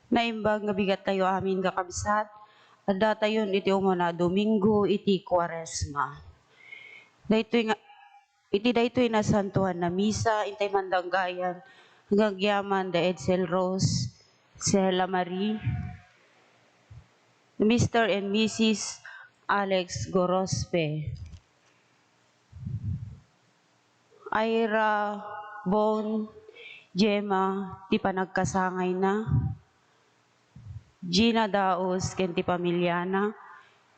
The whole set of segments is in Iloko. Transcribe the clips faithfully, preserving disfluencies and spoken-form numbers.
Naimbag nga bigattayo amin, kakabsat, addatayon iti umuna a Domingo iti Kuaresma. Daytoy nga, iti daytoy nasantuan a misa, intay mandanggayan nga agyaman da Edsel Rose, Sela Marie, Mister and Missus Alex Gorospe, Ira, Bon, Gemma, ti panagkasangayna, Gina Daos ken ti pamiliana,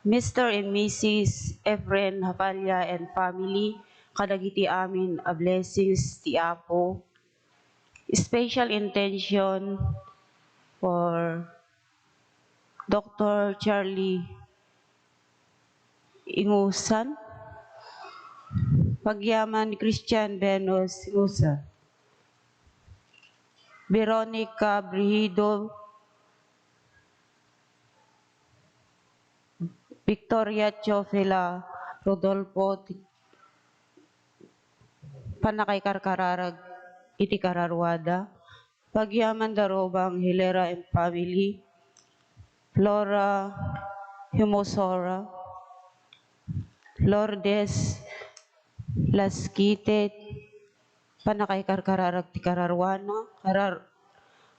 Mister and Missus Efren Hapalla and family, kadagiti amin a blessings ti Apo. Special intention for Doctor Charlie Ingusan, pagyaman ni Christian Venus Ingusan, Veronica Brigido, Victoria Teofila Rodolfo, pannakaikarkararag iti kararuada, pagyaman da Robang Hilera and family, Flora Himosora, Lourdes Lasquite, pannakaikarkararag ti kararuana, karar-,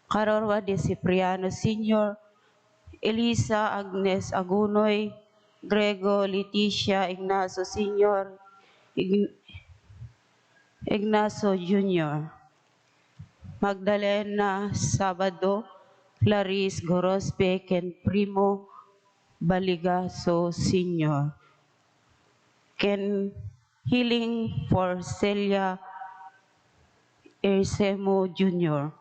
kararua de Cipriano Senior, Elisa Agnes Agunoy, Grego Leticia Ignacio Senior, Ign-, Ignacio Junior, Magdalena Sabado, Clarice Gorospe, ken Primo Baligaso Senior, ken healing for Celia Ersemo Junior.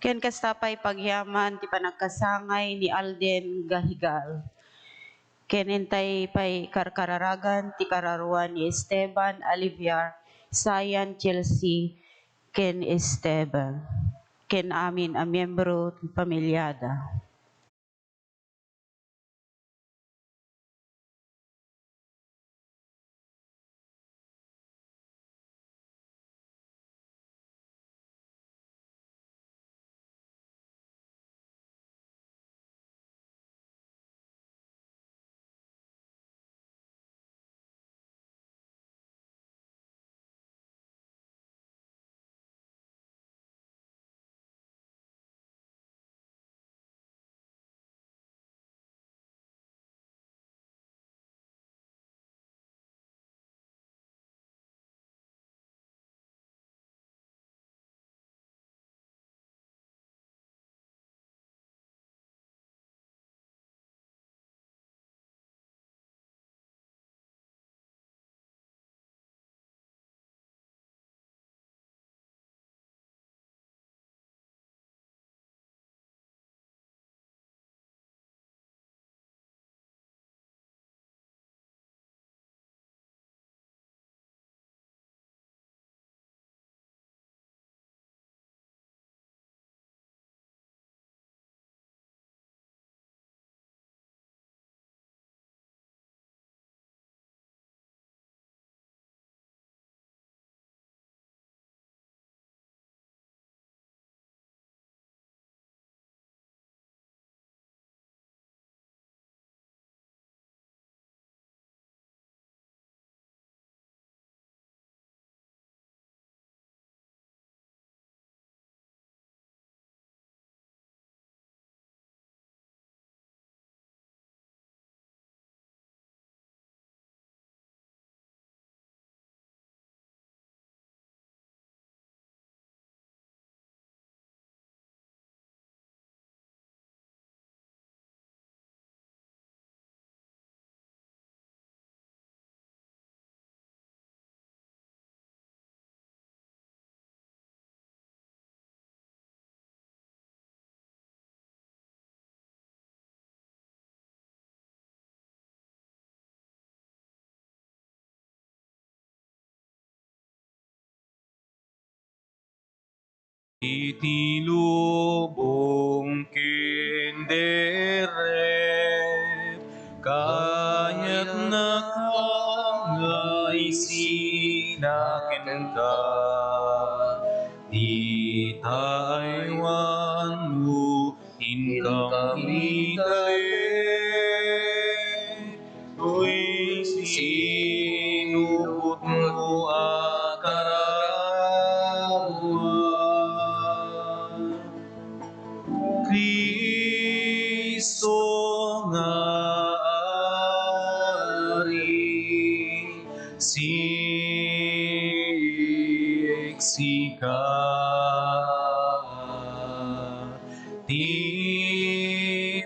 Ken kasta pay pagyaman ti panagkasangay ni Alden Gahigal. Ken intay pay karkararagan ti kararua ni Esteban Aliviar, Sayan, Chelsea, ken Esteban, ken amin a miembro ti pamiliada. iti lubong ken derrep, kayatnaka nga isina kenka, dita aywan no inkami talek. Toy sinupotmo a kararuan, Cristo nga Ari, siksika ti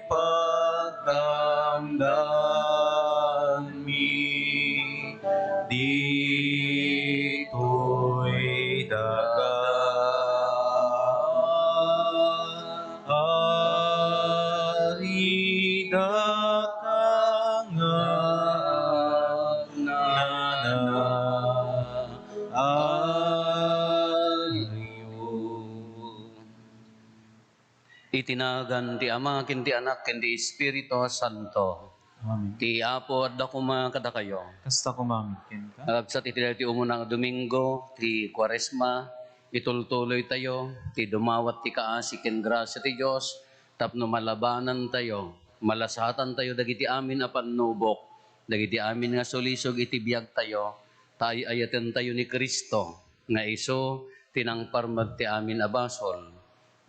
pagdamdammi ditoy daga. Ari, daka nga agnana, Ario. Iti nagan ti Ama, ken ti Anak, ken ti Espiritu Santo. Amen. Ti Apo adda koma kadakayo. Kasta koma met kenka. Agabsat iti daytoy umuna nga Domingo ti Kuaresma, itultuloytayo ti dumawat ti kaasi ken grasia ti Dios tapno malabanantayo, malasatantayo dagiti amin a pannubok, dagiti amin nga sulisog iti biagtayo, ta ay-ayatentayo ni Cristo nga isu ti nangparmek ti amin a basol.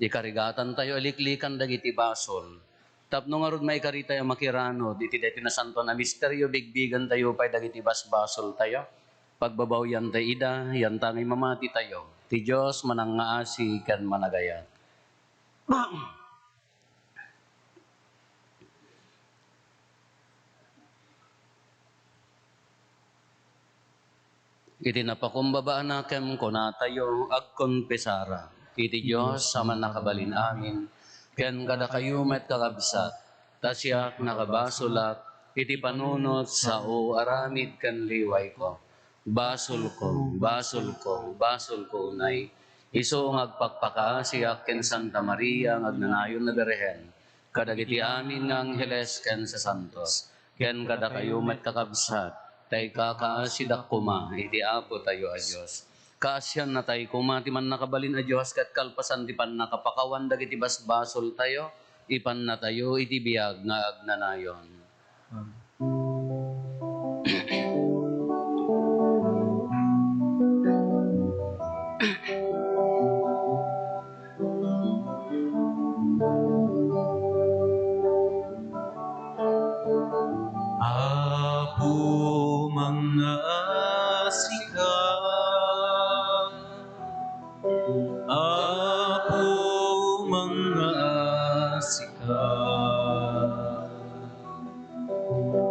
Ikarigatantayo a liklikan dagiti basol. Tapno ngarud, maikaritayo a makiranud iti daytoy nasantoan a misterio, bigbigantayo pay dagiti basbasoltayo. Pagbabawiantayo ida, yantangay mamatitayo. Ti Dios manangngaasi ken managayat. Iti napakumbaba a nakem, kunatayo, agkonfesara iti Dios a Mannakabalin-amin, ken kadakayo met, kakabsat, ta siak nakabasolak iti panunot, sao, aramid, ken liwayko. Basolko, basolko, basolko unay, isu nga agpakpakaasiak ken Santa Maria nga agnanayon a Birhen, kadagiti amin nga angheles ken sasantos, ken kadakayo met, kakabsat, ta ikakaasidak koma iti Apotayo a Dios. Kaasiannatayo koma ti Mannakabalin a Dios ket kalpasan ti pannakapakawan dagiti basbasoltayo, ipannatayo iti biag nga agnanayon. Apo, mangngaasika. Apo, mangngaasika.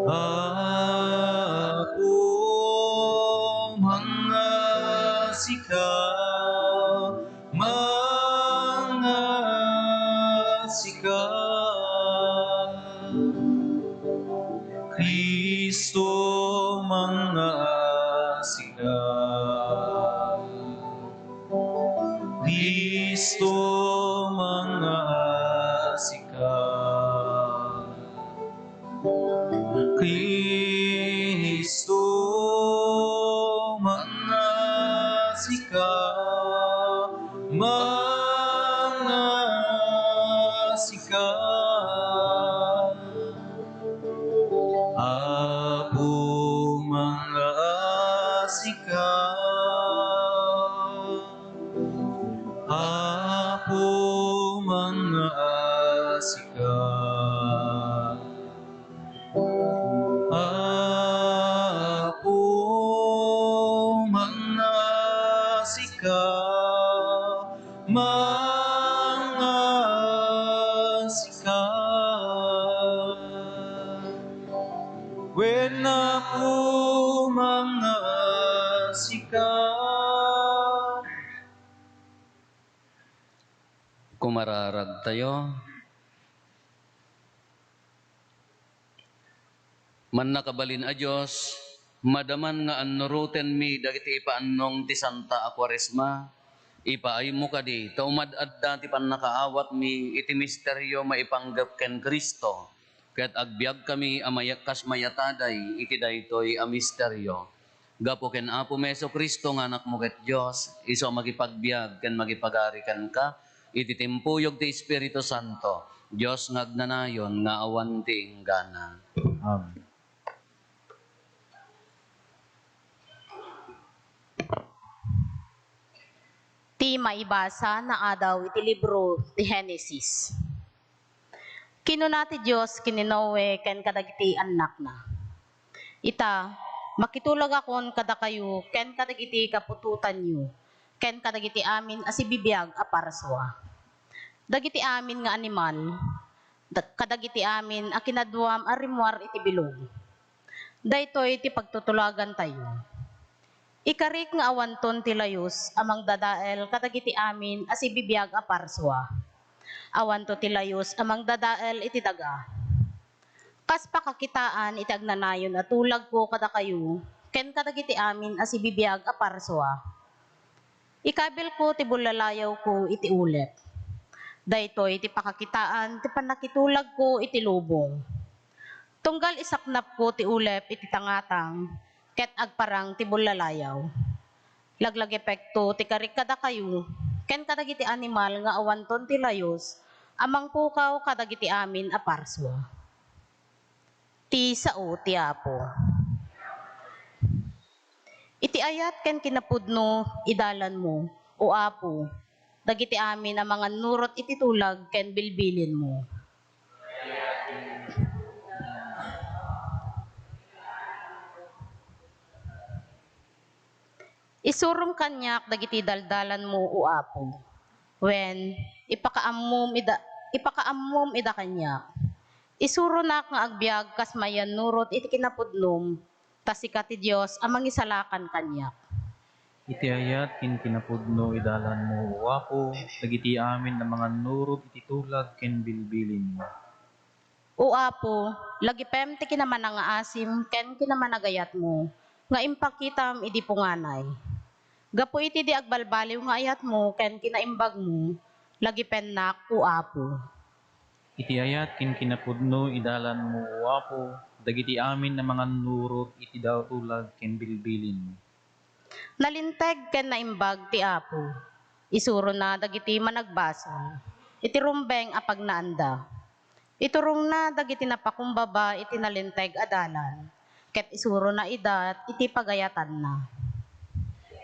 Apo, mangngaasika, mangngaasika. Cristo, mangngaasika. Cristo, mangngaasika. Cristo, mangngaasika, mangngaasika. Apo, mangngaasika. Apo, mangngaasika. Apo, mangngaasika, mangngaasika. Wen, Apo, mangngaasika. Kumararagtayo. Mannakabalin a Dios, madaman nga annurotenmi dagiti ipaannong ti Santa a Kuaresma, Ipaaymo kadi ta umad-adda ti pannakaawatmi iti misterio maipanggep ken Cristo, ket agbiagkami a mayak kas mayataday iti daytoy a misterio. Gapu ken Apomi Jesu-Cristo nga Anakmo ket Dios, isu a makipagbiag ken makipagari kenka iti timpuyog ti Espiritu Santo, Dios nga agnanayon nga awan ti inggana. Amen. Ti maibasa naadaw iti libro ti Genesis. Kinuna ti Dios ken ni Noe ken kadagiti annakna, "Ita, makitulagakon kadakayo ken kadagiti kaputotanyo ken kadagiti amin a sibibiag a parsua. Dagiti amin nga animal, da-, kadagiti amin a kinaduam a rimmuar iti bilog. Daytoy ti pagtutulagantayo. Ikarik nga awanton ti layus a mangdadael kadagiti amin a sibibiag a parsua. Awanto ti layus a mangdadael iti daga. Kas pakakitaan iti agnanayon a tulagko kadakayo ken kadagiti amin a sibibiag a parsua. Ikabilko ti bullalayawko iti ulep. Daytoy ti pakakitaan ti pannakitulagko iti lubong. Tunggal isaknapko ti ulep iti tangatang, ket agparang ti bullalayaw. Laglagipekto ti karik kadakayo, ken kadagiti animal nga awanton ti layus a mangpukaw kadagiti amin a parsua." Ti sao ti Apo. Iti ayat ken kinapudno, idalanmo, O Apo, dagiti amin a mangannurot iti tulag ken bilbilinmo. Isurom kaniak dagiti daldalanmo, O Apo. Wen, ipakaammom ida, ipakaammom ida kaniak. Isuronak nga agbiag kas mayannurot iti kinapudnom, ta sika ti Dios a mangisalakan kaniak. Iti ayat ken kinapudno, idalanmo, O Apo, dagiti amin a mangannurot iti tulag ken bilbilinmo. O Apo, lagipem ti kinamanangaasim ken kinamanagayatmo nga impakitam idi punganay. Gapu iti di agbalbaliw nga ayatmo ken kinaimbagmo, lagipennak, O Apo. Iti ayat ken kinapudno, idalanmo, O Apo, dagiti amin a mangannurot iti daw tulag ken bilbilinmo. Nalinteg ken naimbag ti Apo. Isurona dagiti managbasol iti rumbeng a pagnaanda. Iturongna dagiti napakumbaba iti nalinteg a dalan, ket isurona ida iti pagayatanna.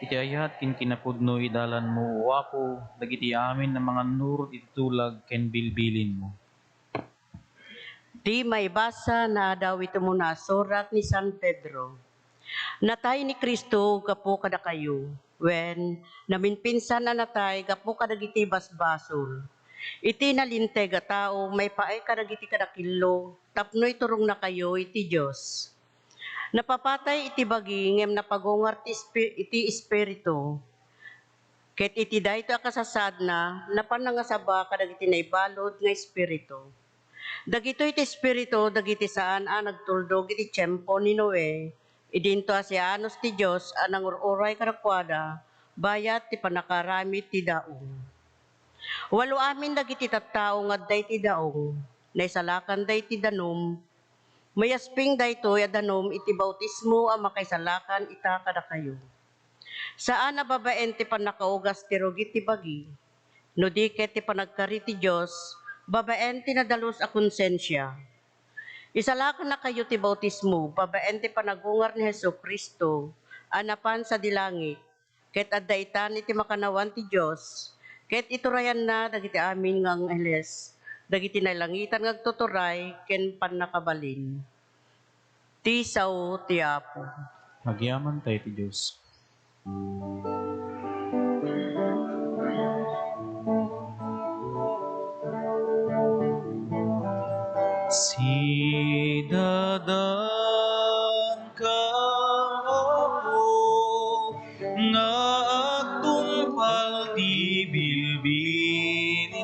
Iti ayat ken kinapudno, idalanmo, O Apo, dagiti amin a mangannurot iti tulag ken bilbilinmo. Ti maibasa naadaw iti umuna a surat ni San Pedro. Natay ni Cristo gapu kadakayo, wen, namimpinsan a natay gapu kadagiti basbasol. Iti nalinteg a tao, maipaay kadagiti kadakillo tapno iturongnakayo iti Dios. Napapatay iti bagi ngem napagungar ti espi-, iti espiritu. Ket iti daytoy a kasasaadna, napan nangasaba kadagiti naibalud nga espiritu. Dagitoy ti espiritu dagiti saan a nagtuldog iti tiempo ni Noe, idinto a siaanus ti Dios a nangur-uray kadakuada bayat ti pannakaaramid ti daong. Walo amin dagiti tattao nga adda iti daong, naisalakanda iti danum. Mayasping daytoy a danum iti bautismo a makaisalakan ita kadakayo. Saan a babaen ti pannakaugas ti rugi ti bagi, no di ket ti panagkari ti Dios babaen ti nadalus a konsensia. Isalakannakayo ti bautismo babaen ti panagungar ni Jesu-Cristo a napan sadi langit, ket adda itan iti makannawan ti Dios, ket iturayanna dagiti amin nga angheles, dagiti nailangitan nga agtuturay ken pannakabalin. Ti sao ti Apo. Agyaman tayo ti Dios. Sidadan ka, Apo, nga agtungpal ti bilbilinmo.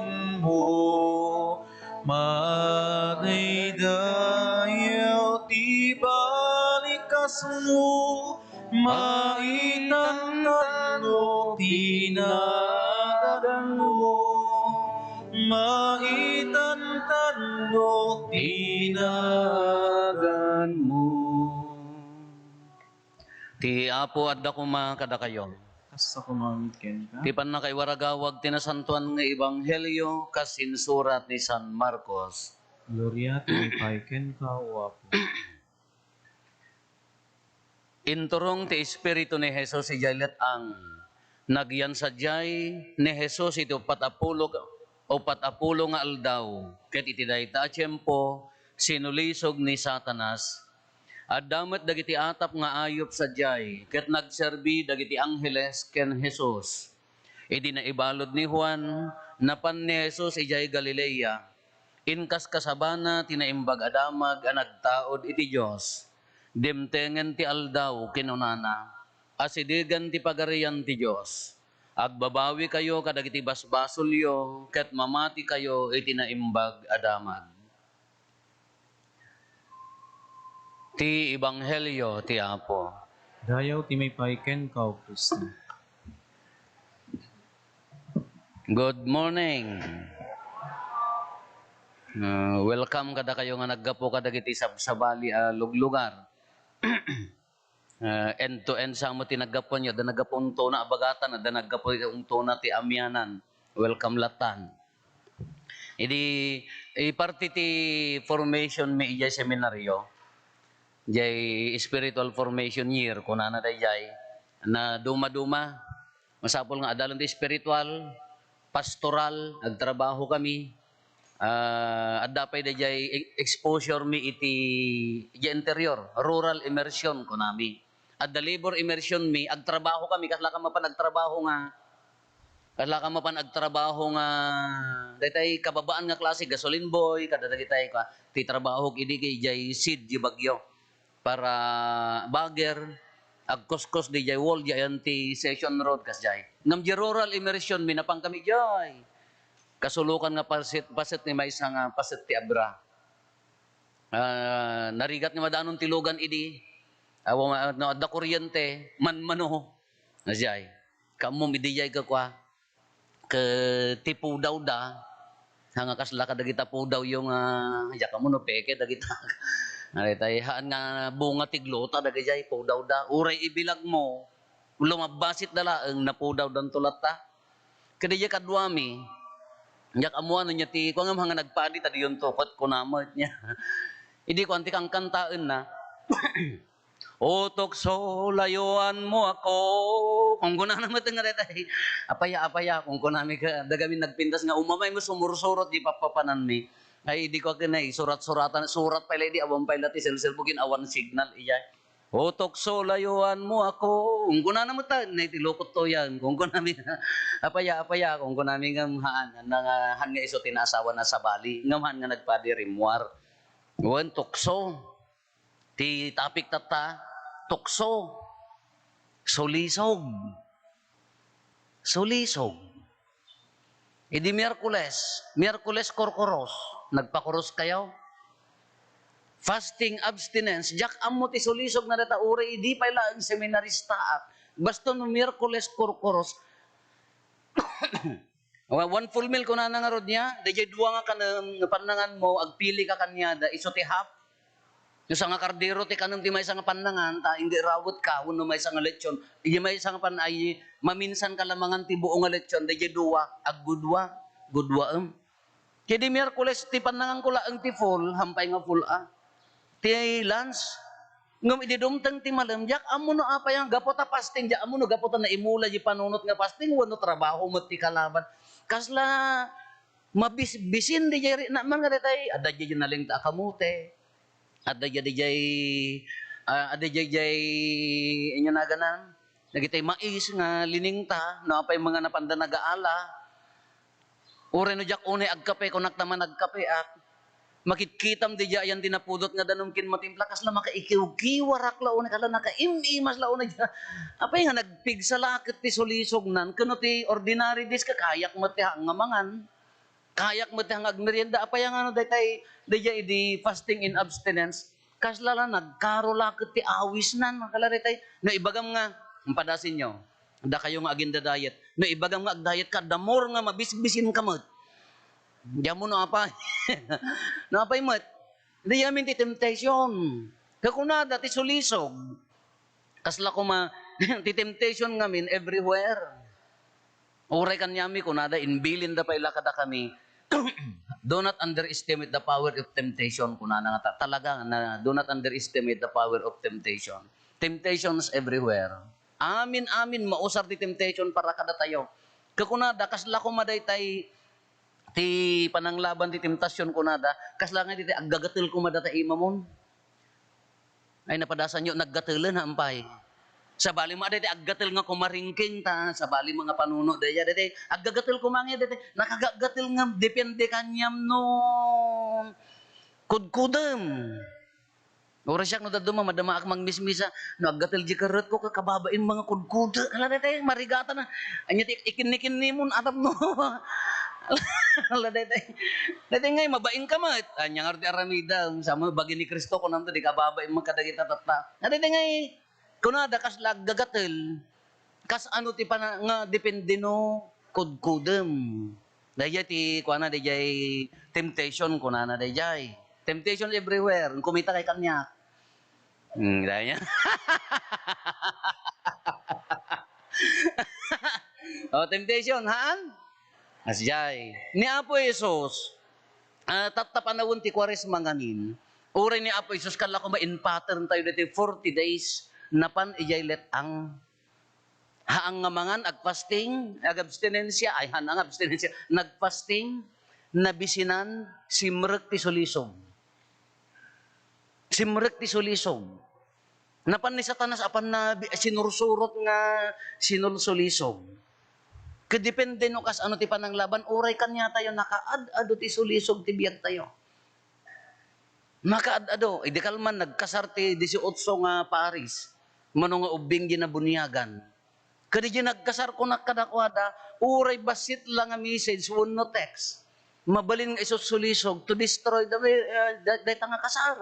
Madaydayaw ti balikasmo, maitantanno ti na- Maitantanno ti naganmo. Ti Apo adda koma kadakayo. Kasta koma met kenka. Ti pannakaiwaragawag ti nasantoan nga ebanghelio kas insurat ni San Marcos. Gloria ti maipaay kenka, O Apo. Inturong ti Espiritu ni Jesus idiay let-ang. Nagyan sadiay ni Jesus iti uppat a pulo, uppat a pulo nga aldaw, ket iti dayta a tiempo, sinulisog ni Satanas. Adda met dagiti atap nga ayup sadiay, ket nagserbi dagiti angheles ken Jesus. Idi naibalud ni Juan, napan ni Jesus idiay Galilea. Inkaskasabana ti Naimbag a Damag a nagtaud iti Dios. Dimtengen ti aldaw, kinunana, asidegen ti Pagarian ti Dios. Agbabawikayo kadagiti basbasolyo, ket mamatikayo iti Naimbag a Damag. Ti Ebanghelio ti Apo. Dayaw ti maipaay kenka, O Cristo. Good morning. Ah, welcome kadakayo nga naggapu kadagiti sabsabali a luglugar. Ah, end to end sa met ti naggapuanyo. Adda naggapu ungtona a bagatan, adda naggapu ungtona ti amianan. Welcome latan. Idi, iparti ti formation mi idiay seminaryo, diay spiritual formation year, kunana daydiay, na duma-duma, masapul nga adalon ti spiritual, pastoral, agtrabaho kami, ah, adda pay daydiay e-, exposure mi iti, iti interior, rural immersion, kunami. Adda labor immersion mi, agtrabaho kami, kasla ka mapan agtrabaho nga, kasla ka mapan agtrabaho nga, daytay kababaan nga klase, gasoline boy, kada dagitay ka, ti trabaho idi kay jay seed, jay bagyo. Para bagger, agkuskos di jay wall, jay anti session road, kas jay. Ngem jay rural immersion mi, napan kami jay. Kasulokan nga paset, paset ni maysa nga paset ti Abra. Ah, narigat nga madanon ti lugan idi. Awa, no, adda kuryente, manmano. Nga jay. Kammom idi jay kakua. Ket ti pudawda, nga kasla kadagita pudawyo nga, diak ammo no peke dagita. Nga daytay, haan nga bunga ti gluta dagijay pudawda. Uray ibilagmo, lumabbasit da laeng, napudawdanto latta. Ket diay kaduami, diak ammo no ania ti, kua ngem haan nga nagpadi, ta diyonto, ket kuna met nia. Idi kuan ti kankantaenna, "O tukso, layuanmo ako." Kunkunana met nga daytay. "Apaya, apaya," kunkunami ka, dagami nagpintas nga umamay mo sumursurot di papapananmi. Ay, idi ko ken ay, surat-suratan, surat pay la idi, awan pay la ti cellphone, kin awan signal, ijay. "O tukso, layuanmo ako." Kunkunana met ta, nay ti lukot to yan. Kunkunami, "Apaya, apaya," kunkunami ngem haan, nga, haan nga isu ti naasawa na sabali, ngem haan nga nagpadi rimmuar. Wen, tukso. Ti topic tatta, tukso. Sulisog. Sulisog. Idi Miyerkules, Miyerkules kurkuros, nagpakurus kayo? Fasting, abstinence, diak ammo ti sulisog na data uray, idi pay laeng seminaristaak. Basta no Miyerkules kurkuros, Wa-, one full meal, kunana ngarud nia, dayjay dua nga kanem nga pannanganmo, agpili ka kaniada, isu ti half. No sanga kardero ti kanem ti maysa nga pannangan, ta indi rawet ka, wenno maysa nga lechon, iti maysa nga pan-, ay, maminsan ka la mangan ti buo nga lechon, dayjay dua, aggudua, guduaem. Ket idi Miyerkules ti pannanganko laeng ti full, hampay nga full a. Ti lunch, ngem idi dumteng ti malem, diak ammo no apay nga gapu ta fasting, diak ammo no gapu ta naimula di panunot nga fasting, wenno trabaho met ti kalaban. Kasla mabis-, bisin di jay ri-, na man nga daytay, adda di nalingta a kamote. Adda di jay, ah, adda di jay, inyo naganan, dagitay mais nga liningta, no apay mga napanda nagaala. Uray no diak unay agkape, kunak ta man agkapeak. Makitkitam di jay ayan ti napudot nga danum ken matimpla, kasla makaikiwkiwarak la unay, kasla nakaim-imas la unay. Apay nga nagpigsa la ket ti sulisognan, ken no ti ordinary days ka, kayak met ti nga mangan. Kayak met ti nga agmerienda, apay nga no daytay, dayjay idi fasting in abstinence, kasla la nagkaro la ket ti awisnan, kasla daytay. No ibagam nga, impadasinyo, dakayo nga agindadayet. No ibagam nga agdayet ka, the more nga mabisbisin ka met. Diammo no apay. No apay met. Di amin ti temptation. Kakunada ti sulisog. Kasla koma, ti temptation ngamin everywhere. Uray kaniami, kunada, imbilinda pay la kadakami, "Do not underestimate the power of temptation," kunana nga ta-, talaga, na, "Do not underestimate the power of temptation." Temptations everywhere. Amin, amin, mausar ti temptation para kadatayo. Kakunada, kasla koma daytay ti pananglaban ti temptation, kunada, kasla nga daytay aggagatel koma data imamon. Ay, napadasanyo, naggatelen, ha, umpay. Sabali mo, daytay aggatel nga kumaringking ta, sabali mo nga panuno, dayta, daytay, aggagatel koma nga, daytay, nakagagatel nga, depende kaniam no kudkudem. Uray siak no dadduma, madamaak mangmismisa, no aggatel di kerretko, ka-, kababain mga kudkuda, ala, daytay, marigatan na. Anya ti ikinnikinnimon, atap no. Ala, daytay. Daytay ngay, mabain ka met. Anya nga ti aramidam, sa mo, bagi ni Cristo, kunam to, di kababain mo kadagita tatta. Daytay ngay, kunada, kasla aggagatel, kas ano ti pana-, nga depende no kudkudem. Dayjay ti kuana, dayjay temptation, kunana dayjay. Temptation everywhere. Kumita kay kaniak. Hmm, dayjay. Oh, temptation, haan? Asjay. Ni Apo Jesus, ah, tatta panawen ti Kuaresma ngamin, uray ni Apo Jesus, kalla koma in pattern tayo ditoy forty days, napan ijay let-ang. Haan nga mangan, agfasting, agabstinensia, ay, haan nga abstinensia, nagfasting, nabisinan, simrek ti sulisog. Simrek ti sulisog. Napan ni Satanas, apan na bi-, sinursurot nga sinulsulisog. Ket depende no kas ano ti pananglaban, uray kaniatayo nakaad-ado ti sulisog ti biagtayo. Nakaad-ado, idi kalman nagkasar ti disiotso nga paris, mano nga ubbing di nabuniagan. Kadi di nagkasar, kunak kadakuada, uray bassit la nga message wenno text, mabalin nga isussulisog to destroy the, uh, da-, dayta nga kasar.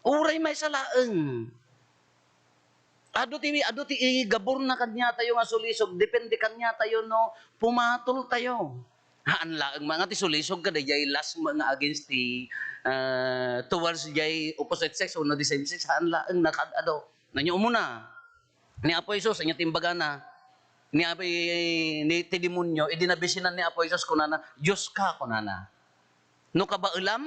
Uray maysa laeng. Adu ti, adu ti igaburna kaniatayo nga sulisog, depende kaniatayo no pumatol tayo. Haan laeng nga ti sulisog ka, dayjay lust mo nga against ti, ah, towards jay opposite sex wenno the same sex, haan laeng, nakaad-ado. Ania umuna? Ni Apo Jesus, ania ti imbagana? Ni Apo, ni, ti demonio, idi nabisinan ni Apo Jesus, kunana, "Dios ka," kunana. "No kabaelam,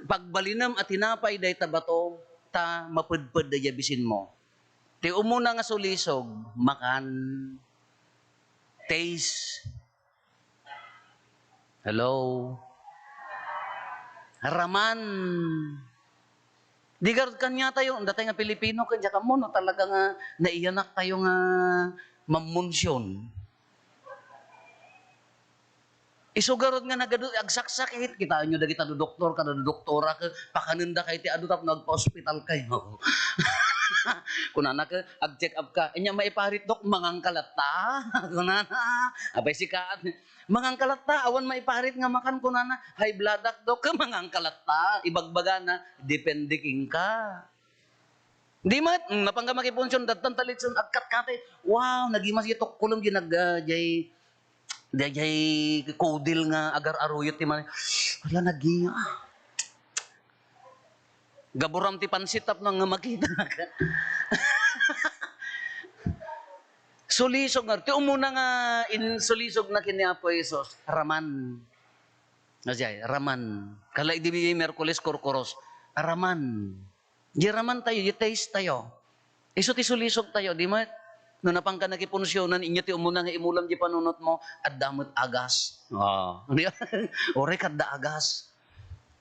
pagbalinem a tinapay dayta bato, ta mapedped dayjay bisinmo." Ti umuna nga sulisog, makan, taste. Hello? Raman. Di garud kaniatayo, datay nga Pilipino, ken diak ammo no talaga nga naiyanak tayo nga mammunsion. Isu garud nga nagadu-, agsaksakit, kitaenyo dagita dodoktor, kada dodoktora, ke, pakanenda kay ti adu tapno agpa-ospital kayo. Kunana ke, ag-check up ka, "Ania maiparit, Dok, mangan ka latta?" Kunana, apay sika, "Mangan ka latta, awan maiparit nga makan," kunana, "High blood ak, Dok." "Mangan ka latta," ibagbagana, "Depende kenka." Di met, mm, napangka makipunsion, dattan talitson, agkatkate. Wow, nagimas jay tukkolem, jay nag-, ah, jay, jay, jay kudil nga agar-aruyot ti man-, ala, nagiya. Gaburam ti pansit tapno nga makita ka. Sulisog nga, ti umuna nga in-, sulisog na ken ni Apo Jesus, raman. Nga siya, raman. Kala idi Miyerkules, kurkuros. Raman. Di raman tayo, di taste tayo. Isu ti sulisog tayo, di met? No napangka nakipunsionan, inyo ti umuna nga imulam di panunot mo, adda met agas. Oh. Di ba? Uray kadda agas.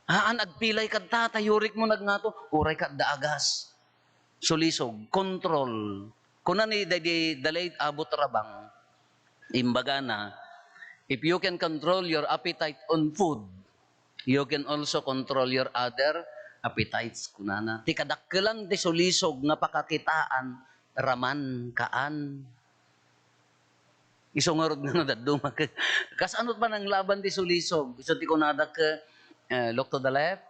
Haan, agpilay kadta, ta yurik mo nagngato, uray kadda agas. Sulisog, control. Kuna ni the, the, the late Abu Trabang, imbagana, "If you can control your appetite on food, you can also control your other appetites," kunana. Ti kadakkelan ti sulisog nga pakakitaan, raman, kaan. Isu ngarud nga no dadduma ke, kas ano pananglaban ti sulisog? Isu ti kunada ke, eh, "Look to the left,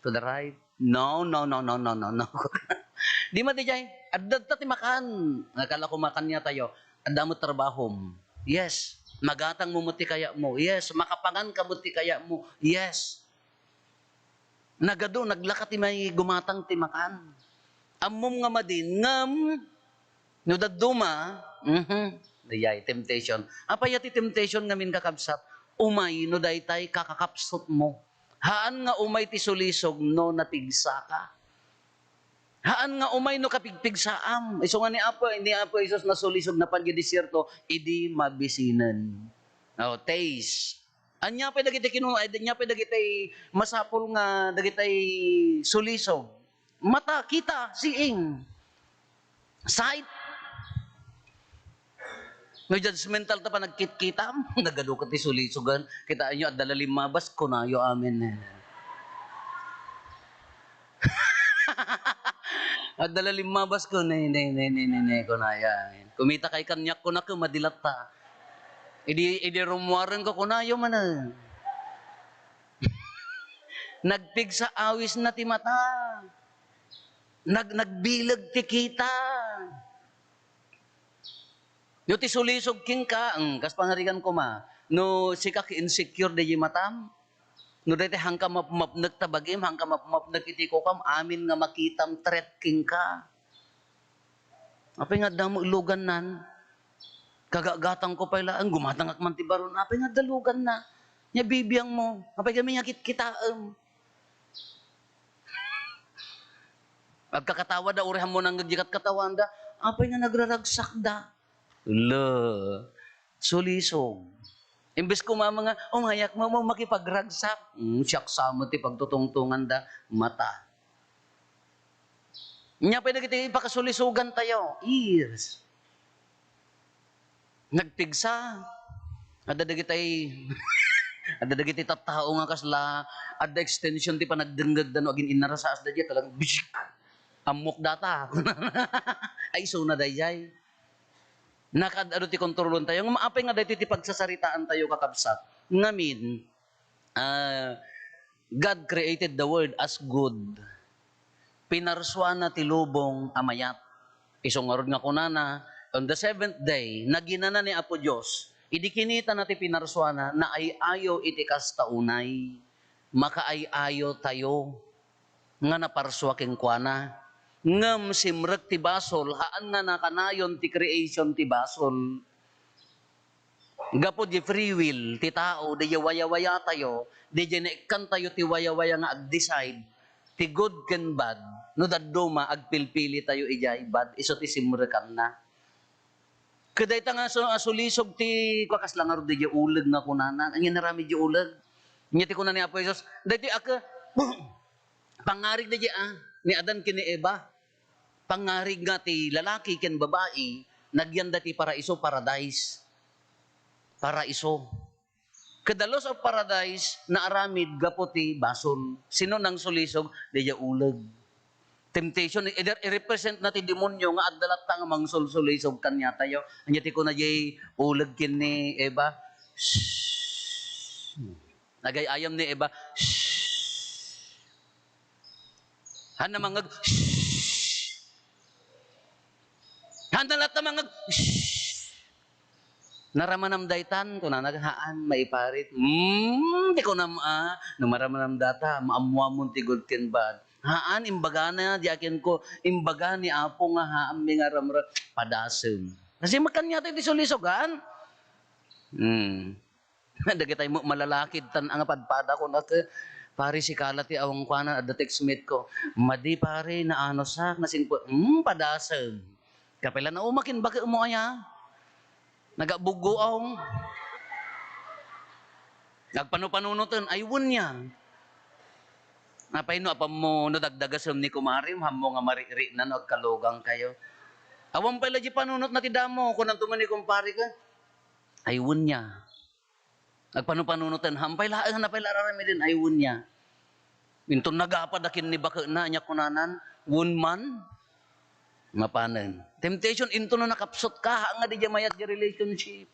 to the right." No, no, no, no, no, no, no. Di met dijay. Adda, adda ti makan. Nga kala ko makan niya tayo. Adda met trabahom. Yes. Magatangmo met ti kayatmo. Yes. Makapanganka met ti kayatmo. Yes. Nagadu, naglaka ti may gumatang ti makan. Ammom nga madin, ngem no dadduma, mhm, dayay, temptation. Apay a ti temptation ngamin, kakabsat? Umay no daytay kakakapsutmo. Haan nga umay ti sulisog no napigsaka. Haan nga umay no kapigpigsaam. Isu nga ni Apo, ni Apo Jesus nasulisog, napan idiay desierto, idi mabisinen. Oh, taste. Ania pay dagiti kinu-, ay, ania pay dagiti masapul nga dagiti sulisog? Mata, kita, seeing. Sight. No judgmental ta panagkitkitam, nagadu ket ti sulisogan. Kitaenyo, adda la limmabas, kunayo, "Amen." Adda la limmabas ko, "Ne, ne, ne, kunayo, amen." Kumita kay kaniak, kunak, madi latta. Idi, idi rummuaren ko, kunayo manen. Nagpigsa awisna ti mata. Nag-, nagbileg ti kita. No ti sulisog kenka, mm, kas pangarigan koma, no sika ki insecure daydi matam, no daytoy haanka mapmapnek ta bagim, haanka mapmapnek iti kukam, amin nga makitam, threat kenka. Apay nga adda mo ilugannan? Kagagatang ko pay laeng, gumatangak man ti baron, apay nga adda luganna? Nia bibiangmo, apay kami nga kitkitaem? Agkakatawa da, uray ammo nangngeg di katkatawaanda, apay nga nagraragsakda? Ala, sulisog. Imbes ko mama nga, "Umayak mo, mo makipagragsak." Hmm, siak sa met ti pagtutungtonganda, mata. Nia pay dagiti pakasulisogantayo, ears. Nagpigsa. Adda dagitay, adda dagiti tattao nga kasla, adda extension ti panagdengngegda no agin-innarasaasda diay, talagang, "Bishik! Ammok data." Ay, isuna daydiay. Nakaad-adu ti kontrolentayo. Ngem apay nga daytoy ti pagsasaritaantayo, kakabsat? Ngamin, ah, God created the world as good. Pinarsuana ti lubong a mayat. Isu ngarud nga kunana, on the seventh day, naginana ni Apo Dios, idi kinitana ti pinarsuana, naay-ayo iti kasta unay. Makaay-ayotayo nga naparsua kenkuana. Ngem simrek ti basol, haan nga nakanayon ti creation ti basol. Gapu di free will ti tao, di wayawayatayo, di naikkantayo ti wayawaya nga ag-decide ti good ken bad, no dadduma, agpilpilitayo idiay bad, isu ti simrekanna. Ket dayta nga su-, a sulisog ti, kua, kasla ngarud diay uleg nga kunana, ania naramid diay uleg? Ania ti kuna ni Apo Jesus? Daytoy a ke-, pangarig diay, ah, ni Adan ken ni Eva. Pangarig nga ti lalaki ken babai, nagyanda ti paraiso, paradise. Paraiso. Ket the laws of paradise, naaramid gapu ti basol. Sino nangsulisog? Diay uleg. Temptation, i-, i-represent na ti demonyo nga adda latta nga mangsulsulisog kaniatayo. Ania ti kuna diay uleg ken ni Eva? Shh. Nagay-ayam ni Eva. Shh. Haan na mangngeg, "Shh!" Haan na latta mangngeg, "Shh!" "Naramanam daytan?" kunana, "Haan, maiparit." "Hmm," ti kunam, "ah, no maramanam data, maammoamon ti good ken bad." "Haan, imbagana diay kenko, imbaga ni Apo nga haanmi nga aramra-," padasem. Kasi makaniatayo ti sulisogan. Hmm. Dagitay mo malalakid tan nga padpada, kunak, "Pare, sika la ti awan kuana, adda textmate ko." "Madi, pare, naanusak, nasingpo-," "Hmm, padasem. Kapila na umakin bakemo aya? Nagabuggoaw." Nagpanupanunoten, "Ay, wen nia." "Apay no apammo, no dagdagasem ni kumarem, haanmo nga marikrik na no agkalugangkayo." "Awan pay la diay panunotna ti damo," kunanto man ni kumpare ko. "Ay, wen nia." Agpanupanunoten, "Haan pay laeng, haan pay la aramiden?" "Ay, wen nia." Inton nagapad a ken ni baketna, ania kunanan? "Wen man." Mapanen. Temptation, inton no nakapsutka, haan nga diay mayat diay relationship.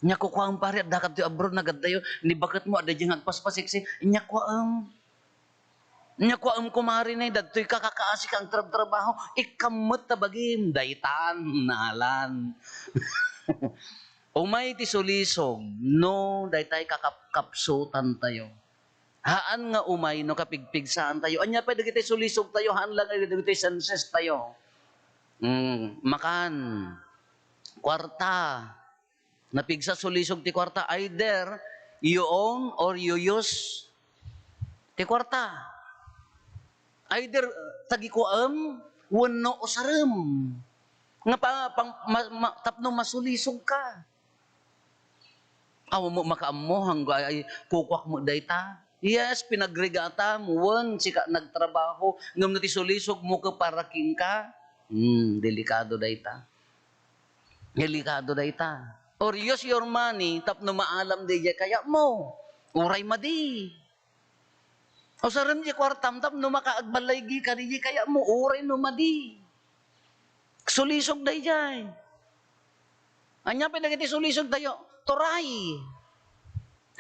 "Nia kukuam, pare, adda kadtoy abroad, nagaddayo, ni baketmo, adda diay nga agpaspasiksi." "Nia kuam." "Nia kuam, kumare, nay, dagtoy ka, kakaasi ka, agtrabtrabaho, ikkam met ta bagim." Daytan, naalan. Umay ti sulisog no daytay kakapkapsutantayo. Haan nga umay no kapigpigsaantayo. Ania pay dagiti sulisogtayo, haan lang dagiti sensestayo. Mm, makan, kuarta. Napigsa sulisog ti kuarta. Either you own or you use ti kuarta. Either tagikuaem wenno usarem. Nga pa, pang, ma, ma, tapno masulisogka. Awan met makaammo, anggo ay, ay, kukuak met dayta. Yes, pinagrigatam, wen, sika nagtrabaho, ngem no ti sulisogmo ket para kenka, hmm, delikado dayta. Delikado dayta. Or use your money tapno maalam daydiay kayatmo. Uray madi. Usarem diay kuartam tapno makaagbalay ka daydiay kayatmo, uray no madi. Sulisog daydiay. Ania pay dagiti sulisogtayo? Turay.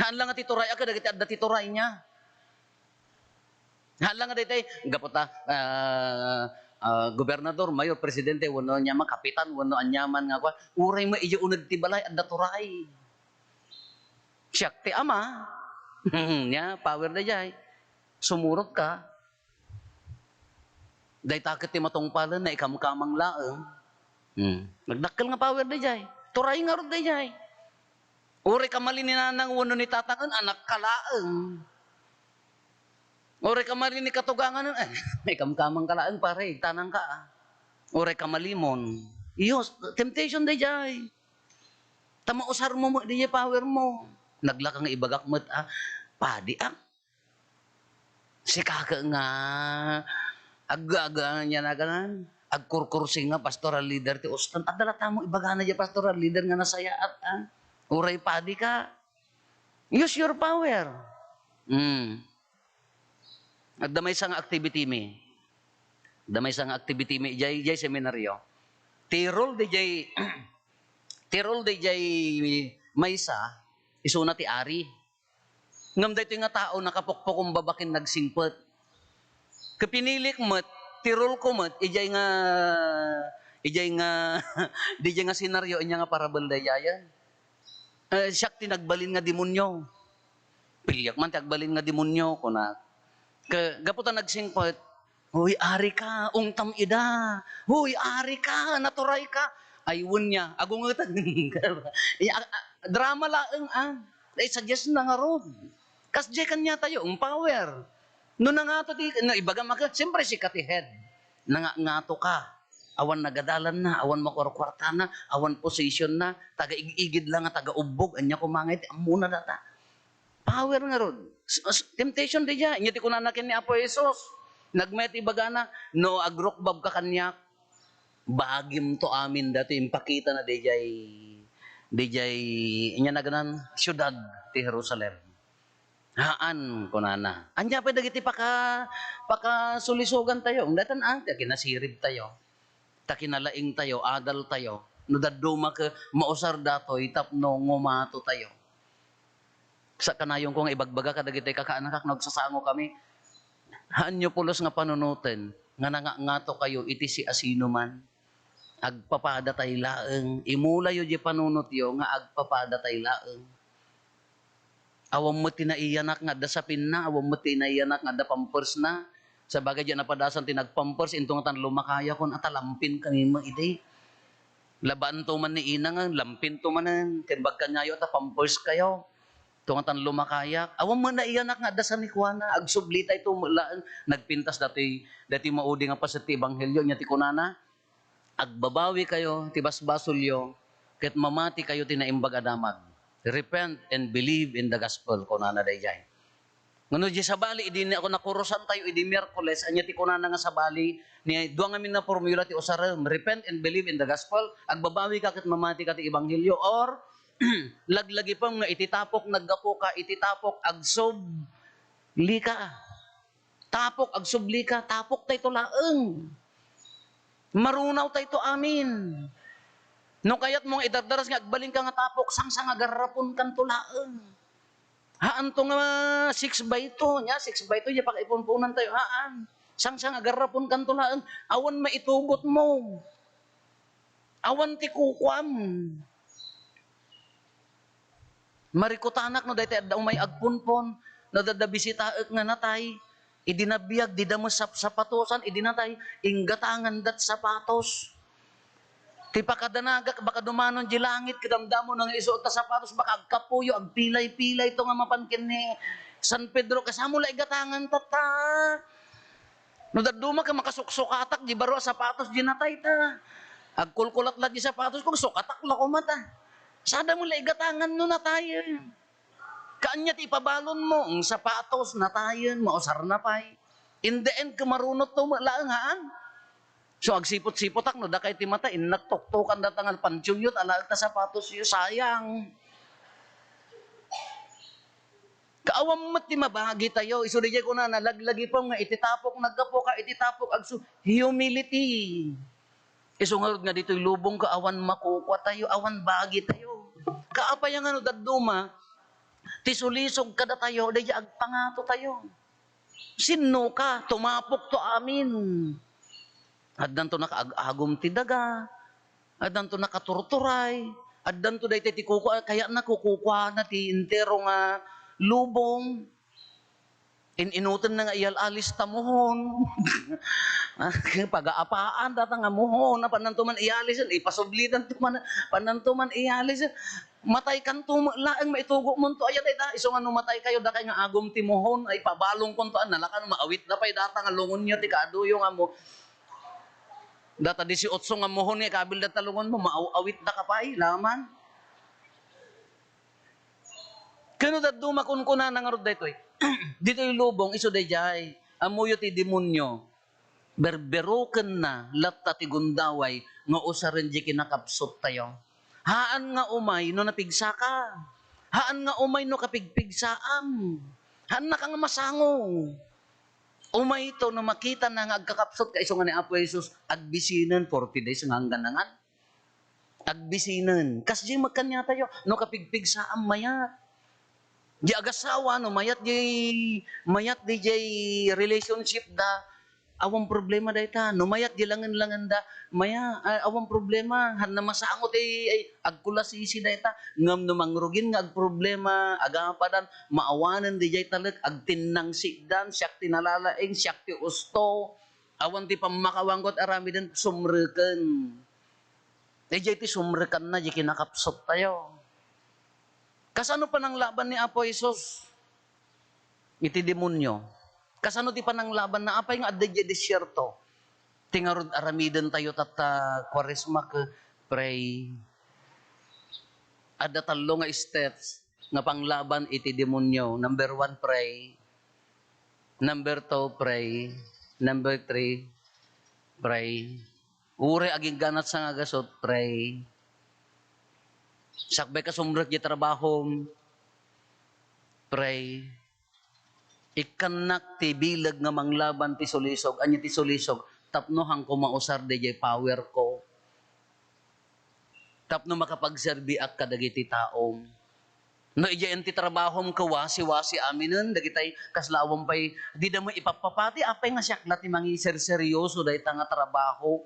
Haan lang nga ti turay, a, kadagiti adda ti turay nia. Haan lang nga daytay, gapu ta, ah, ah, gobernador, mayor, presidente, wenno ania man, kapitan, wenno ania man nga kuan, uray met idiay uneg ti balay, adda turay. Siak ti ama. Nia, power daydiay. Sumurotka. Dayta ket ti matungpalenna, ikamkamang laeng. Hmm. Nagdakkel nga power daydiay. Turay ngarud daydiay. Uray kamali ni nanang wenno ni tatangen, anakka laeng. Uray kamali ni katuganganen, eh, ikamkamangka laeng, pare, igtanangka, ah. Uray kamalimon. Iyo, temptation daydiay. Ta mausarmo met daydiay powermo. Naglaka nga ibagak met, ah, padi, ah. Sika ket nga ag-, ag-, ania naganan, agkurkursi nga pastoral leader ti ustan. Adda latamo ibagana diay pastoral leader nga nasayaat, ah. Uray padi ka. Use your power. Hmm. Adda maysa nga activity mi. Adda maysa nga activity mi idiay, idiay seminaryo. Ti role daydiay, ti role daydiay maysa, isuna ti ari. Ngem daytoy nga tao nakapukpukumbaba ken nagsingpet. Ket pinilik met, ti role ko met, idiay nga, idiay nga, didiay nga senaryo, ania nga parable daydiayen. Eh, siak ti nagbalin nga demonio. Piliak man ti agbalin nga demonio, kunak. Ke-, gapu ta nagsingpet, "Hoy, ari ka, ungtam ida. Hoy, ari ka, naturay ka." Ay, wen nia, agungetan. Ya, a, a, drama laeng, ah. Ay, suggest na ngarud. Kasdiay kaniatayo, ang power. No nangato ti, no, ibagam a ket, siyempre, sika ti head. Nanga-, ngato ka. Awan nagadalanna, awan makuarkuartana, awan posisonna, taga-ig-igid la nga taga-ubbog, ania koma nga iti ammona data. Power ngarud. S-, s-, temptation daydiay. Ania ti kunana ken ni Apo Jesus? Nagmayat ibagana, "No agrukbabka kaniak, bagimto amin datoy." Impakitana daydiay, daydiay, ania naganan, siudad ti Jerusalem. Haan, kunana. Ania pay dagiti paka-, pakasulisogantayo? Daytan, ah, ti kinasiribtayo. Ta kinalaingtayo, adaltayo, no dadduma ket mausar datoy tapno ngumatotayo. Sa kanayonko nga ibagbaga kadagiti kakaanakak no agsasangokami, haanyo pulos nga panunoten nga nangangatokayo iti siasinoman. Agpapadatay laeng. Imulayo diay panunotyo nga agpapadatay laeng. Awan met ti naiyanak nga adda sapinna, awan met ti naiyanak nga adda pampersna. Sabagay, diay napadasan ti nagpampers, into ngatan lumakayakon, ata lampin kami mo idi. Labaanto man ni ina nga, lampinto manen, ken bagkanyayo, ata pampers kayo. Into ngatan lumakayak. Awan met naiyanak nga adda sanikuana, agsublitayto met laeng, nagpintas datoy, datoy maudi nga paset ti ebanghelio, ania ti kunana? Agbabawikayo ti basbasolyo, ket mamatikayo ti Naimbag a Damag. Repent and believe in the gospel, kunana daydiay. Ngano diay sabali, idi ni-, nakurusantayo idi Miyerkules, ania ti kunana nga sabali? Ni dua ngamin a formula ti usarem, repent and believe in the gospel, agbabawika ket mamatika ti ebanghelio, or laglagipem nga iti tapok naggapuka, iti tapok agsublika. Tapok, agsublika, tapoktayto laeng. Marunawtayto amin. No kayatmo nga idardaras nga agbalinka nga tapok, sangsangagarraponkanto laeng. Haanto nga six by two, nia, six by two, diay pakaipunpunantayo, haan. Sangsangagarraponkanto laeng, awan maitugotmo. Awan ti kukuam. Marikutanak no daytoy adda umay agpunpon, no adda bisitaek nga natay, idi nabiag, dida met sapsapatosan, idi natay, inggatangandat sapatos. Ti pakadanagak, baka dumanon di langit, kadamdamo na nga isu ta sapatos, baka agkapuyo, agpilay-pilay to nga mapan ken ni San Pedro, kasano la igatanganta ta? No dadduma ka makasuksukatak di baro a sapatos di natay ta. Agkulkulat la di sapatos ko, sukatak la koma ta. Sada mo la igatangan no natayen. Kaanya ti ipabalon mo, ang sapatos, natayen, mausar na pay. In the end, kumarunot to, laeng haan. So, agsipot-sipotak, no, dakay ti mata, innak tuktukan data nga pantyunyot, alaag ta sapatos, yu, sayang. Kaawan met ti mabagi tayo. Isu di jay kunana, laglagipem nga iti tapok naggapu ka, iti tapok agsu-, humility. Isu ngarud nga ditoy lubong ka, awan makukua tayo, awan bagi tayo. Kaapay nga no dadduma, ti sulisog kadatayo, daydi agpangato tayo. Sinno ka? Tumapok to amin. Addanto nakaag-agum ti daga. Addanto nakaturturay. Addanto daytoy ti kukua-, kayatna kukukuana ti entero nga lubong. In-inutenna nga iyal-alis ta muhon. Pagaapaan data nga muhon, apannanto man iyalis, ipasublidanto man, pannanto man iyalis. Mataykanto met laeng maitugomonto aya dayta. Isu nga no matay kayo, dakay nga agum ti muhon, ay pabalongkonto, a, nalakan, maawit da pay data nga lungonyo ti kaaduyo nga mu-, data disiotso nga muhon nga ikabil data lungonmo, maaw-awit da ka pay, laman. Ken no dadduma kunkunana ngarud daytoy, ditoy lubong, isu daydiay, ammoyo ti demonio. Berberokenna latta ti gundaway nga usaren di kinakapsut tayo. Haan nga umay no napigsaka. Haan nga umay no kapigpigsaam. Haannaka nga masango. Umay to no makitana nga agkakapsut ka, isu nga ni Apo Jesus, agbisinen forty days nga angganangan. Agbisinen. Kasdiay met kaniatayo, no kapigpigsaam mayat. Di agasawa, no mayat di, mayat di jay relationship da, awan problema dayta. No mayat di langen-langen da, maya-, a-, awan problema. Hanna masango ti, ay, agkulasisi dayta. Ngem no mangrugin nga agproblema, agapadan, maawanen di jay talek, agtinnangsidan, siak ti nalalaing, siak ti usto. Awan ti pammakawan ket aramiden, sumreken. Daydiay ti sumrekanna, di kinakapsut tayo. Kasano pananglaban ni Apo Jesus iti demonio? Kasano ti pananglabanna? Apay nga adda idiay desierto? Ti ngarud aramiden tayo tatta Kuaresma ket pray. Adda tallo nga steps nga panglaban iti demonio. Number one, pray. Number two, pray. Number three, pray. Uray agingganat sa nga gasut, pray. Sakbay ka sumrek di trabahom, pray. Ikkannak ti bileg nga manglaban ti sulisog. Ania ti sulisog? Tapno hanko mausar daydiay power ko. Tapno makapagserbiak kadagiti taom. No idiay ti trabahom, kawasi-wasi aminen, dagitay kasla awan pay, dida met ipapapati, apay nga siak la ti mangiserseryoso dayta nga trabaho.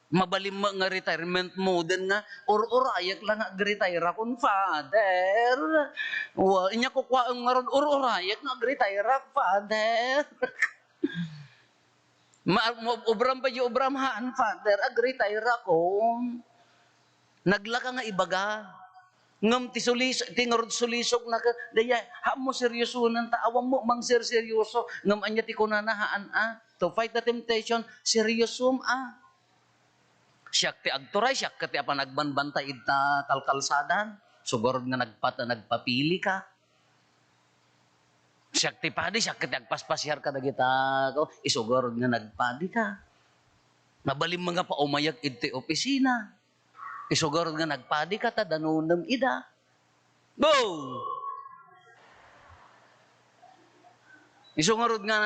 Mabalin met nga retirement moden nga, ur-urayek la nga agretire kon, Father. Wa, inya kukuaem ngarud, ur-urayek nga agretire, Father. Ma-, mo-, obram pay di obram haan, Father, agretire ako. Naglaka nga ibaga. Ngem ti sulis-, ti ngarud sulisog na ka, daya, haan mo seryosonan ta, awan mo mang ser-, seryoso. Ngem anya ti kunana haan, a? To fight the temptation, seryosom, a? Siak ti agturay, siak ti apan agbanbantay ita kalkalsadan. Sugarod nga nagpat-, nagpapili ka. Siak ti padi, siak ti agpaspasiar kadagita, ko, isugarod nga nagpadi ka. Mabalin nga paumayak iti opisina. Isugarod nga nagpadi ka, ta danunem ida. Bo! Isu ngarud nga,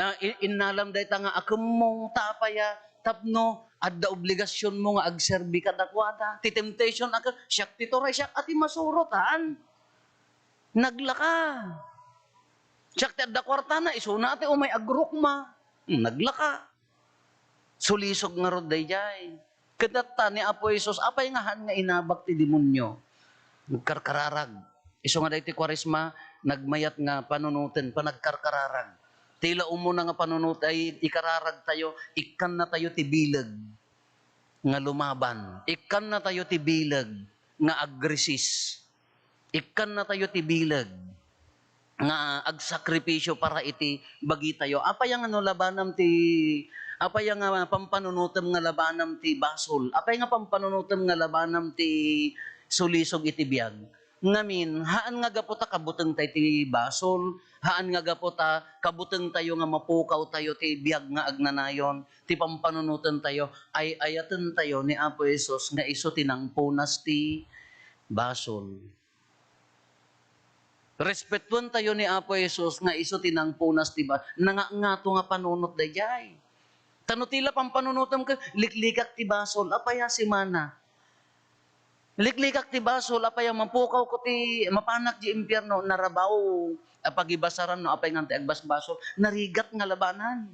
ah, i-, innalam dayta nga akemmo, ta apay a, tapno adda obligasionmo nga agserbi kadakuada. Ti temptation a ka, siak ti turay, siak a ti masurot, haan. Naglaka. Siak ti adda kuartana, isuna ti umay agrukma. Hmm, naglaka. Sulisog ngarud daydiay. Kadatta ni Apo Jesus, apay nga haan nga inabak ti demonio? Nagkarkararag. Isu nga daytoy Kuaresma, nagmayat nga panunoten, panagkarkararag. Ti la umuna nga panunot ay ikararag tayo, ikkanna tayo ti bileg nga lumaban. Ikkanna tayo ti bileg nga agresist. Ikkanna tayo ti bileg nga agsakripisyo para iti bagitayo. Apay nga no labanam ti, apay nga pampanunotem nga labanam ti basol? Apay nga pampanunotem nga labanam ti sulisog iti biag? Ngamin, haan nga gapu ta kabutengtayo ti basol, haan nga gapu ta kabutengtayo nga mapukawtayo ti biag nga agnanayon, ti pampanunotentayo, ay-ayatentayo ni Apo Jesus nga isu ti nangpunas ti basol. Respetuentayo ni Apo Jesus nga isu ti nangpunas ti ba-, nangangato nga panunot daydiay. Ta no ti la pampanunotem ket liklikak ti basol, apay a simana? Liklikak ti basol, apay a mapukawko ti, mapanak di impierno, narabaw a pagibasaran no apay nga ti agbasbasol, narigat nga labanan.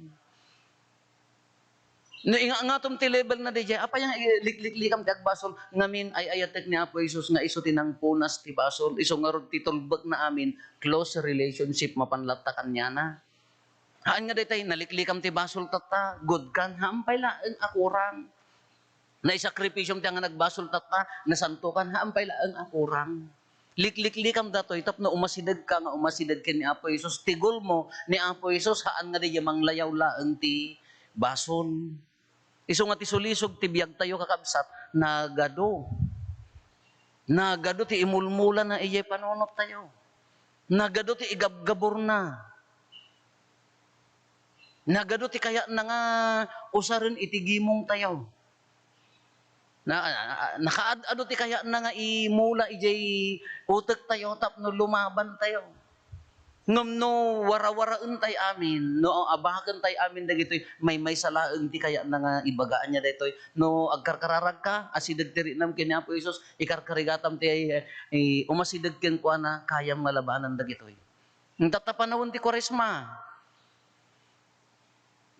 No inga-, ingatom ti level na daydiay, apay nga i-, likliklikam ti agbasol? Ngamin, ay-ayatek ni Apo Jesus nga isu ti nangpunas ti basol, isu ngarud ti tulbekna amin, close relationship mapan latta kaniana. Haan nga daytay, naliklikam ti basol tatta, good kan, haan pay laeng a kurang. Naisakripisyom ti nga nagbasol tatta, nasanto kan, haan pay laeng a kurang. Likliklikam datoy tapno umasidegka nga umasideg ken ni Apo Jesus. Ti goal mo ni Apo Jesus, haan nga daydiay manglayaw laeng ti basol. Isu nga ti sulisog ti biagtayo, kakabsat, nagadu. Nagadu ti imulmulana idiay panunottayo. Nagadu ti igabgaburna. Nagadu ti kayatna nga usaren iti gimongtayo. Na, nakaad-adu ti kayatna nga imula idiay utektayo tapno lumabantayo. Ngem no warawaraentay amin, no abakentay amin dagitoy, maymaysa laeng ti kayatna nga ibaga. Ania daytoy? No agkarkararagka, asideg ti riknam ken ni Apo Jesus, ikarkarigatam ti, eh, umasideg kenkuana, kayam nga labanan dagitoy. Ita ta panawen ti Kuaresma.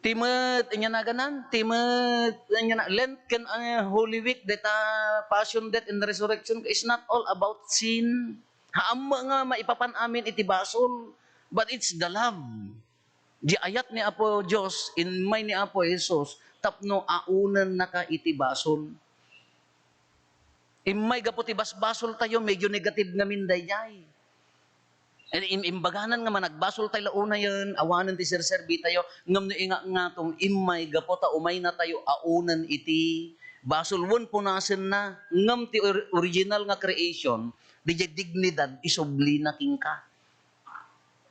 Ti met, ania naganan? Ti met, ania na, Lent ken, ah, Holy Week, dayta Passion, Death, and Resurrection is not all about sin. Haan met nga maipapan amin iti basol, but it's the love. Di ayat ni Apo Dios, immay ni Apo Jesus, tapno aunennaka iti basol. Immay gapu ti basbasoltayo, medyo negative ngamin daydiay. Im-, imbaganan nga managbasoltayo la unayen, awanen ti serserbitayo, ngem no inga-, ingatom, immay gapu ta umaynatayo aunenna iti basol, wen punasenna, ngem ti or-, original nga creation, daydiay dignidad, isublina kenka.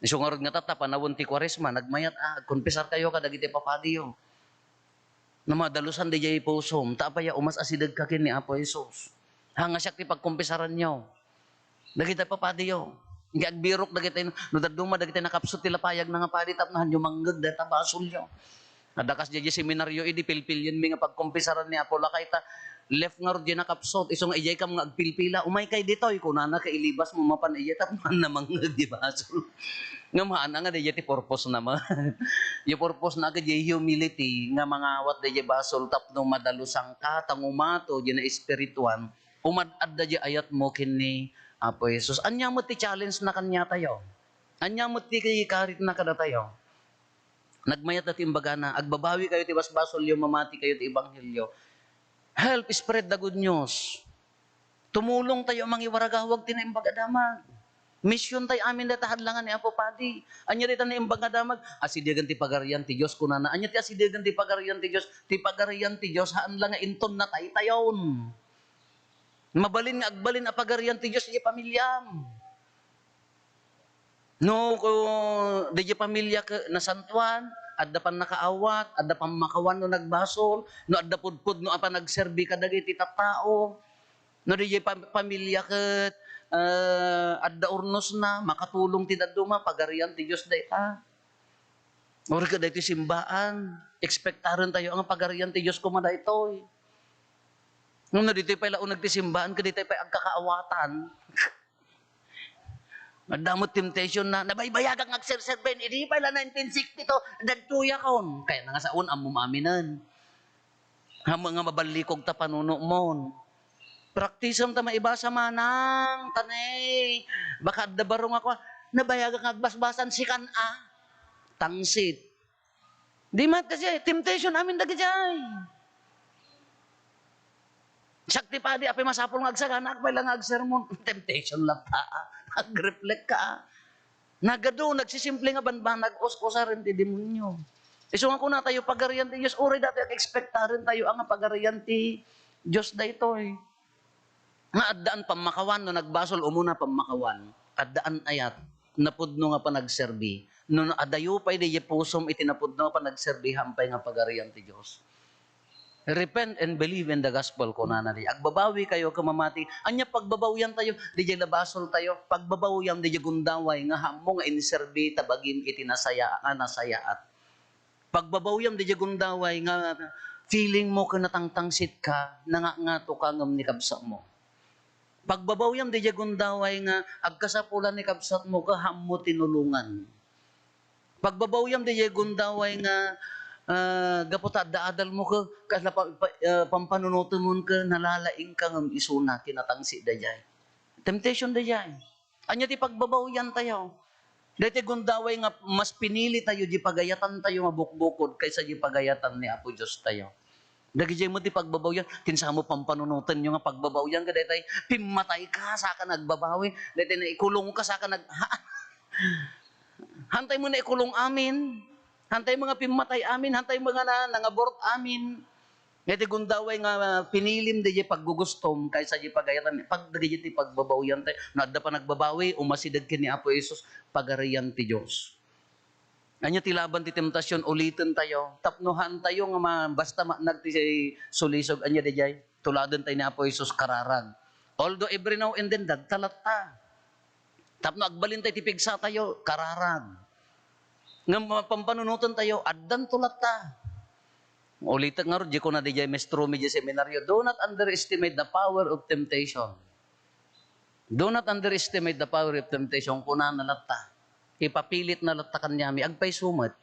Isu ngarud nga tatta, panawen ti Kuaresma, nagmayat a agkonpisarkayo kadagiti papadiyo. No madalusan daydiay pusom, ta apay a umas-asidegka ken ni Apo Jesus? Haan nga siak ti pagkompisaranyo. Dagiti papadiyo. Nga agbirok dagiti, no dadduma dagiti nakapsut ti lapayagna nga padi tapno haanyo mangngeg dayta basolyo. Adda kas diay seminario idi pilpilienmi nga pagkompisaran ni Apo Lakay ta left ngarud diay nakapsut, isu nga idiay kam nga agpilpila, "Umaykay ditoy," kunana, "kailibasmo mapan idiay tapno haanna mangngeg diay basol." Ngem haan nga daydiay ti purpose na man. Diay purpose na ket diay humility nga mangawat daydiay basol tapno madalusanka, ta ngumato diay naespirituan, umad-adda diay ayatmo ken ni Apo Jesus. Ania met ti challenge na kaniatayo? Ania met ti karitna kadatayo? Nagmayat ti imbagana, "Agbabawikayo ti basbasolyo, mamatikayo ti ebanghelio." Help spread the good news. Tumulongtayo a mangiwaragawag ti Naimbag a Damag. Misiontayo amin dayta hadlangan ni Apo Padi. Ania dayta Naimbag nga Damag? Asidegen ti Pagarian ti Dios, kunana. Ania ti asidegen ti Pagarian ti Dios? Ti Pagarian ti Dios, haan la nga inton nataytayon. Mabalin nga agbalin a Pagarian ti Dios iti pamiliam. No, ko, daydiay pamilia ket nasantoan, adda pannakaawat, adda pammakawan no nagbasol, no adda pudpudno a panagserbi kadagiti tattao, no daydiay pam-, pamilia ket, eh, adda urnosna, makatulong ti dadduma, Pagarian ti Dios dayta. Uray ket daytoy simbaan, ekspektarentayo nga Pagarian ti Dios koma daytoy. Ngem no ditoy pay la uneg ti simbaan, ket ditoy pay agkakaawatan. Adda met temptation na, nabaybayagak nga agserserbi, idi pay la nineteen sixty-two, dadtoyakon. Kayatna nga saon, ammom aminen. Haan nga maballikog ta panunomon. Praktisem ta maibasa manang, ta ne, baka adda baro nga kua, nabayagak nga agbasbasan, sikan a. Tangsit. Di met kasi, temptation amin dagiti ay. Siak ti padi, apay masapul nga agsaganaak, pay la nga agsermon. Temptation latta. Agreflect ka. Nagadu, nagsisimple nga banbanag, us-usaren ti demonio. Isu nga kunatayo, Pagarian ti Dios, uray datoy ag-expectaren tayo, a nga Pagarian ti Dios daytoy. Nga addaan pammakawan, no nagbasol, umuna pammakawan. Addaan ayat, napudno nga panagserbi. No adayo pay diay pusom iti napudno nga panagserbi, hampay nga Pagarian ti Dios. Repent and believe in the gospel, kunana di. Agbabawi kayo ken mamati. Ania pagbabawian tayo? Diay la basol tayo. Pagbabawiam diay gundaway nga hammo nga inserbi ta bagim iti nasaya-, a nasayaat. Pagbabawiam diay gundaway nga feeling mo ken natangtangsit ka, nangangato ka ngem ni kabsat mo. Pagbabawiam diay gundaway nga agkasapulan ni kabsat mo, ken hammo tinulongan. Pagbabawiam diay gundaway nga, ah, gapu ta adda adal mo ke, kasla pa, pa, ah, pampanunotem mo ke, nalalaing ka ngem isuna ti natangsit daydiay. Temptation daydiay. Ania ti pagbabawian tayo? Daytoy gundaway nga mas pinili tayo di pagayatan tayo nga bukbukod kaysa di pagayatan ni Apo Dios tayo. Dagidiay met ti pagbabawian, kinsa mo pampanunoten yo nga pagbabawian ka, daytoy pimmatay ka, saka nagbabawi, daytoy naikulong ka, saka nag-, ha? Hantay mo naikulong amin, hantay mo nga pimmatay amin, hantay mo nga na-, nangabort amin. Nga iti gundaway nga pinilim diay paggugustom kaysa di pagayatan, pag-, dagiti pagbabawian tayo. No adda panagbabawi, umasideg ken ni Apo Jesus, Pagarian ti Dios. Ania ti laban ti temptasion? Uliten tayo. Tapno haan tayo nga ma-, basta maanag ti sulisog, ania daydiay? Tuladen tayo ni Apo Jesus, kararag. Although every now and then, dagta latta. Tapno agbalin tayo ti pigsa tayo, kararag. Ngem pampanunoten tayo, addanto latta. Ulitek ngarud, di kuna diay maestro mi diay seminaryo, "Do not underestimate the power of temptation." Do not underestimate the power of temptation, kunana latta. Ipapilit na latta kaniami, agpayso met.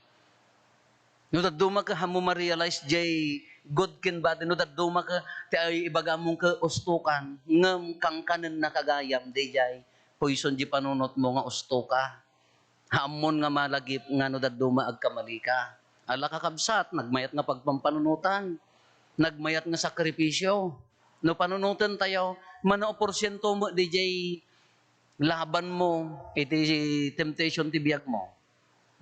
No dadduma ka, hammo ma-realize jay good ken bad, no dadduma ka, ti ay ibagam ke ustokan, ngem kankanenna ka gayam, dayjay poison di panunotmo nga ustoka. Hammon nga malagip nga no dadduma agkamali ka. Ala, kakabsat, nagmayat nga pagpampanunotan, nagmayat nga sakripisyo. No panunoten tayo, mano a porsiento met dayjay labanmo iti temptation ti biagmo?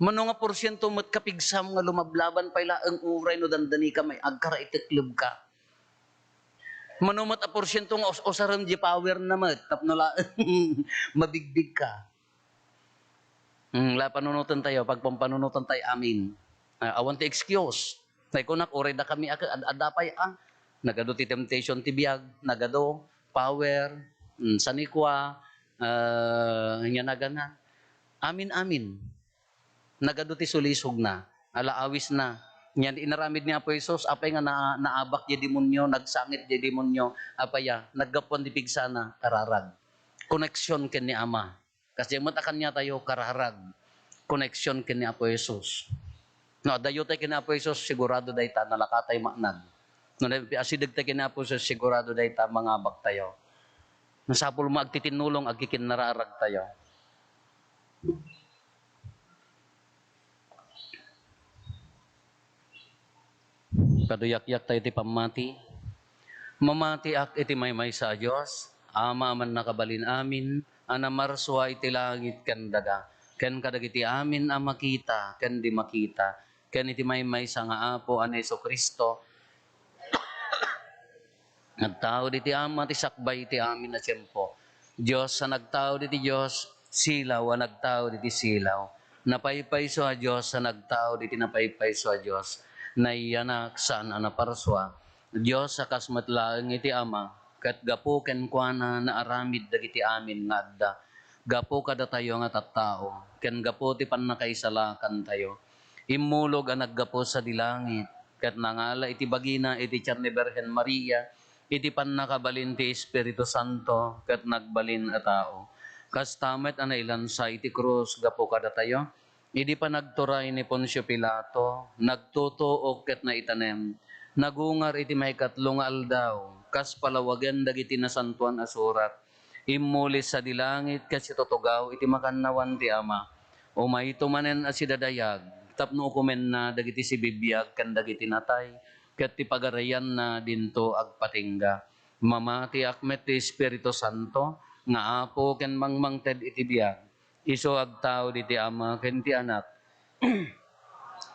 Mano nga porsiento met kapigsam nga lumablaban pay laeng uray no dandani ka may agkara itekleb ka? Mano met a porsiento nga us-usarem di power na met tapno laeng mabigbig ka? Hmm, la panunoten tayo, pagpampanunoten tayo, amin. Ah, awan ti excuse. Tay kunak, uray dakami a, ad-, adda pay, ah. Nagadu ti temptation ti biag, nagadu, power, mm, sanikua, ah, ania nagana. Amin, amin. Nagadu ti sulisog na, ala awis na. Niyan inaramid ni Apo Jesus, apay nga na-, naabak di demonio, nagsangit di demonio, apay a, naggapuan ti pigsana, kararag. Connection ken ni Ama. Kasdiay met a kaniatayo, kararag, connection ken ni Apo Jesus. No adayo tay ken ni Apo Jesus, sigurado dayta, nalakatay maanag. No asideg tay ken ni Apo Jesus, sigurado dayta, mangabak tayo. Masapul mo agtitinnulong, agkikinnararag tayo. Paduyakyak tayo ti pammati. Mamatiak iti maymaysa a Dios, Ama a mannakabalin amin, a namarsua iti langit ken daga, ken kadagiti amin a makita ken di makita, ken iti maymaysa nga Apo a ni Jesu-Cristo, Nagtaud iti Ama ti sakbay iti amin a tiempo. Dios a nagtaud iti Dios, silaw a nagtaud iti silaw. Napaypayso a Dios a nagtaud iti napaypayso a Dios. Nayanak saan a naparsua. Dios a kas met laeng iti Ama, ket gapu kenkuana naaramid dagiti amin nga adda. Gapu kadatayo nga tattao, ken gapu ti pannakaisalakantayo. Immulog a naggapu sadi langit, ket nangala iti bagina iti tiar ni Birhen Maria, iti pannakabalin ti Espiritu Santo, ket nagbalin a tao. Kasta met a nailansa iti krus gapu kadatayo, idi panagturay ni Poncio Pilato, nagtutuok ket naitanem, nagungar iti maikatlo nga aldaw, kas palawagen dagiti Nasantoan a Surat. Immuli sadi langit ket situtugaw iti makannawan ti Ama. Umayto manen a sidadayag tapno ukomenna dagiti sibibiag ken dagiti natay, ket ti pagarianna dinto agpatingga. Mamatiak met ti Espiritu Santo nga Apo ken mangmangted iti biag. Isu agtaud iti Ama ken ti Anak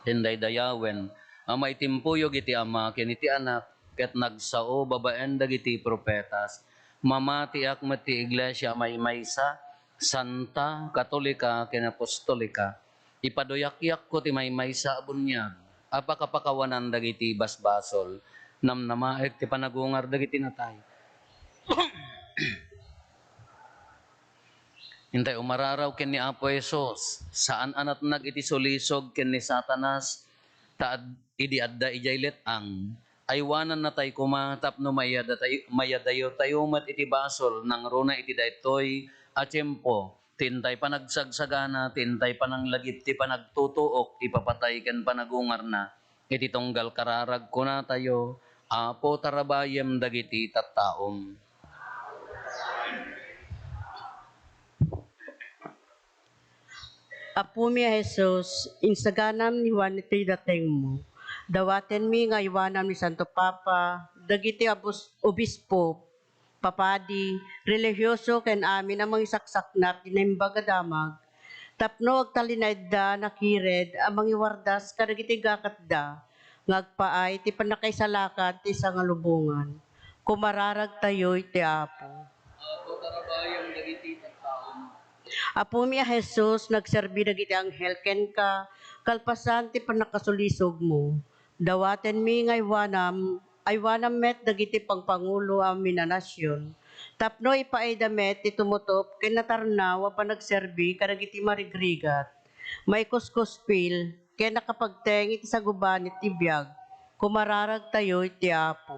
ken daydayawen a maitimpuyog iti Ama ken iti Anak ket nagsao babaen dagiti profetas. Mamatiak met ti Iglesia a maymaysa, santa, katolika, ken apostolika. Ipaduyakyakko ti maymaysa a buniag a pakapakawanan dagiti basbasol. Namnamaek ti panagungar dagiti natay. Intay umararaw ken ni Apo Jesus, saan a natnag iti sulisog ken ni Satanas, ta ad-, idi adda idiay let-ang, aywanannatay koma tapno mayadatayo-, mayadayotayo met iti basol nangruna iti daytoy a tiempo, ti intay panagsagsagana, ti intay pananglagip ti panagtutuok, ipapatay ken panagungarna. Iti tunggal kararag kunatayo, Apo, tarabayem dagiti tattaom. Apomi a Jesus, insaganam ni Juan iti datingmo. Dawatenmi nga aywanam ni Santo Papa, dagiti abus-, obispo, papadi, relihioso ken amin a mangisaksaknap ti Naimbag a Damag, tapno agtalinaedda nakired a mangiwardas kadagiti gakatda nga agpaay ti pannakaisalakan ti sangalubongan. Kumararagtayo iti Apo. Apo, tarabayam dagiti tattaom. Apomi a Jesus, nagserbi dagiti anghel kenka, kalpasan ti pannakasulisogmo. Dawatenmi nga aywanam, aywanam met dagiti pangpangulo a amin a nasion, tapno ipaayda met ti tumutop ken natarnaw a panagserbi kadagiti marigrigat, maikuskuspil, ken nakapagteng iti sagubanit ti biag. Kumararagtayo iti Apo.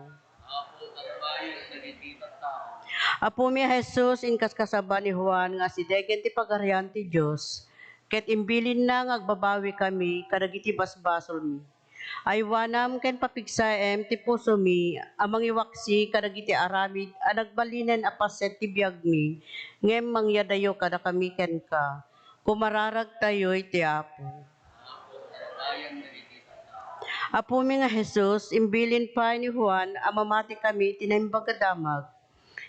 Apomi a Jesus, inkaskasaba ni Juan nga asidegen ti Pagarian ti Dios, ket imbilinna nga agbabawikami kadagiti basbasolmi. Aywanam ken papigsaem ti pusomi a mangiwaksi kadagiti aramid a nagbalinen a paset ti biagmi, ngem mangyadayo kadakami kenka. Kumararagtayo iti Apo. Apomi nga Jesus, imbilin pay ni Juan a mamatikami iti Naimbag a Damag.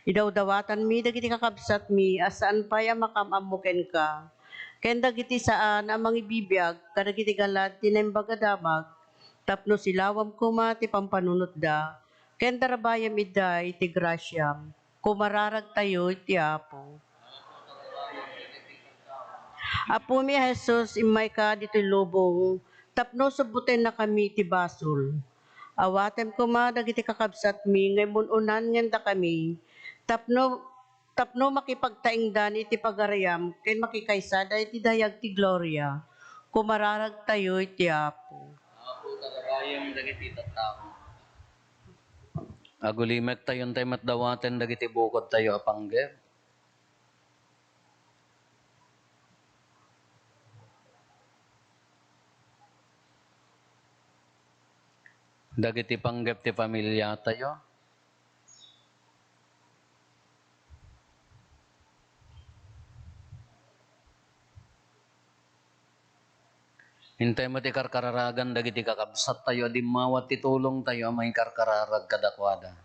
Idawdawatanmi dagiti kakabsatmi a saan pay a makam-ammo kenka, ken dagiti saan a mangibibiag kadagiti galad ti Naimbag a Damag, tapno silawam koma ti pampanunotda, ken tarabayam ida iti grasiam. Kumararagtayo iti Apo. Apomi a Jesus, immayka ditoy lubong tapno subbutennakami iti basol. Awatem koma dagiti kakabsatmi nga immun-unan ngem dakami, tapno, tapno makipagtaengdan iti pagariam ken makikaysada iti dayag ti gloria. Kumararagtayo iti Apo. Apo, tarabayam dagiti tattao. Agulimektayo intay met dawaten dagiti bukodtayo a panggep. Dagiti panggep ti pamiliatayo. Intay met ikarkararagan dagiti kakabsattayo a dimmawat ti tulongtayo a mangikarkararag kadakuada.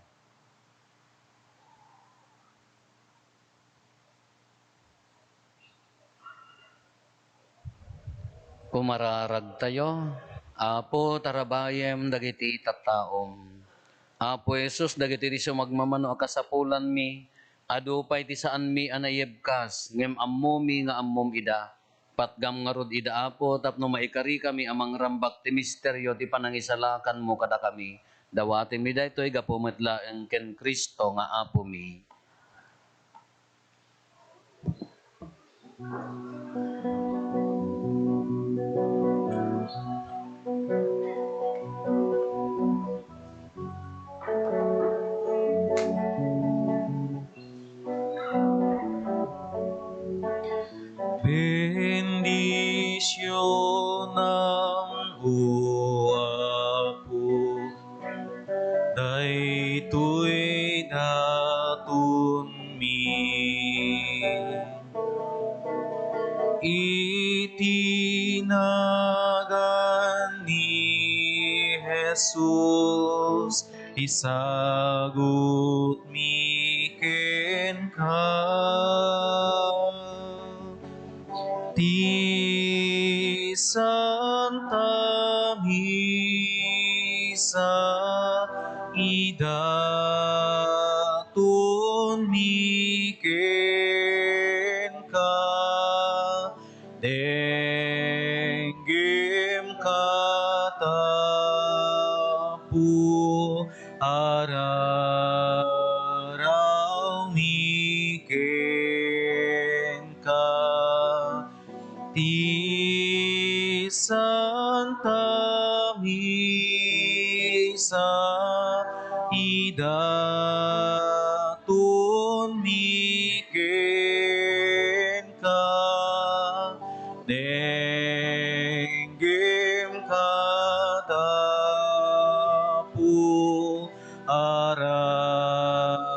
Kumararagtayo. Apo, tarabayem dagiti tattaom. Apo Jesus, dagitoy ti sumagmamano a kasapulanmi, adu pay ti saanmi a naiyebkas, ngem ammomi nga ammom ida. Patgam ngarud ida, Apo, tapno maikarikami a mangrambak ti misterio ti panangisalakanmo kadakami. Dawatenmi daytoy gapu met laeng ken Cristo nga Apomi. Bendisyonam, O Apo, daytoy Ti nagan ni Jesus, isagutmi kenka. Ti Santa Misa, idatonmi kenka. Denggem katapu, ararawmi kenka. Ti Santa Misa, idatonmi kenka. Denggem katapu, ararawmi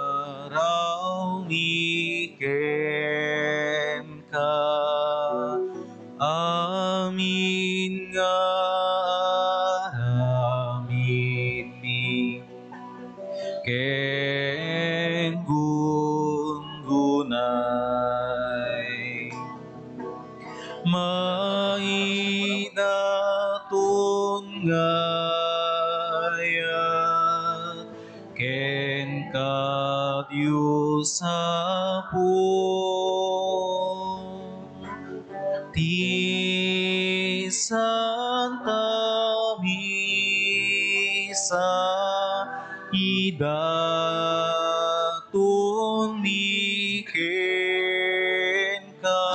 kenka. Amin nga aramidmi ken gunggunay. Maidaton nga ayat kenka, Dios Apo. Ti Santa Misa, idatonmi kenka.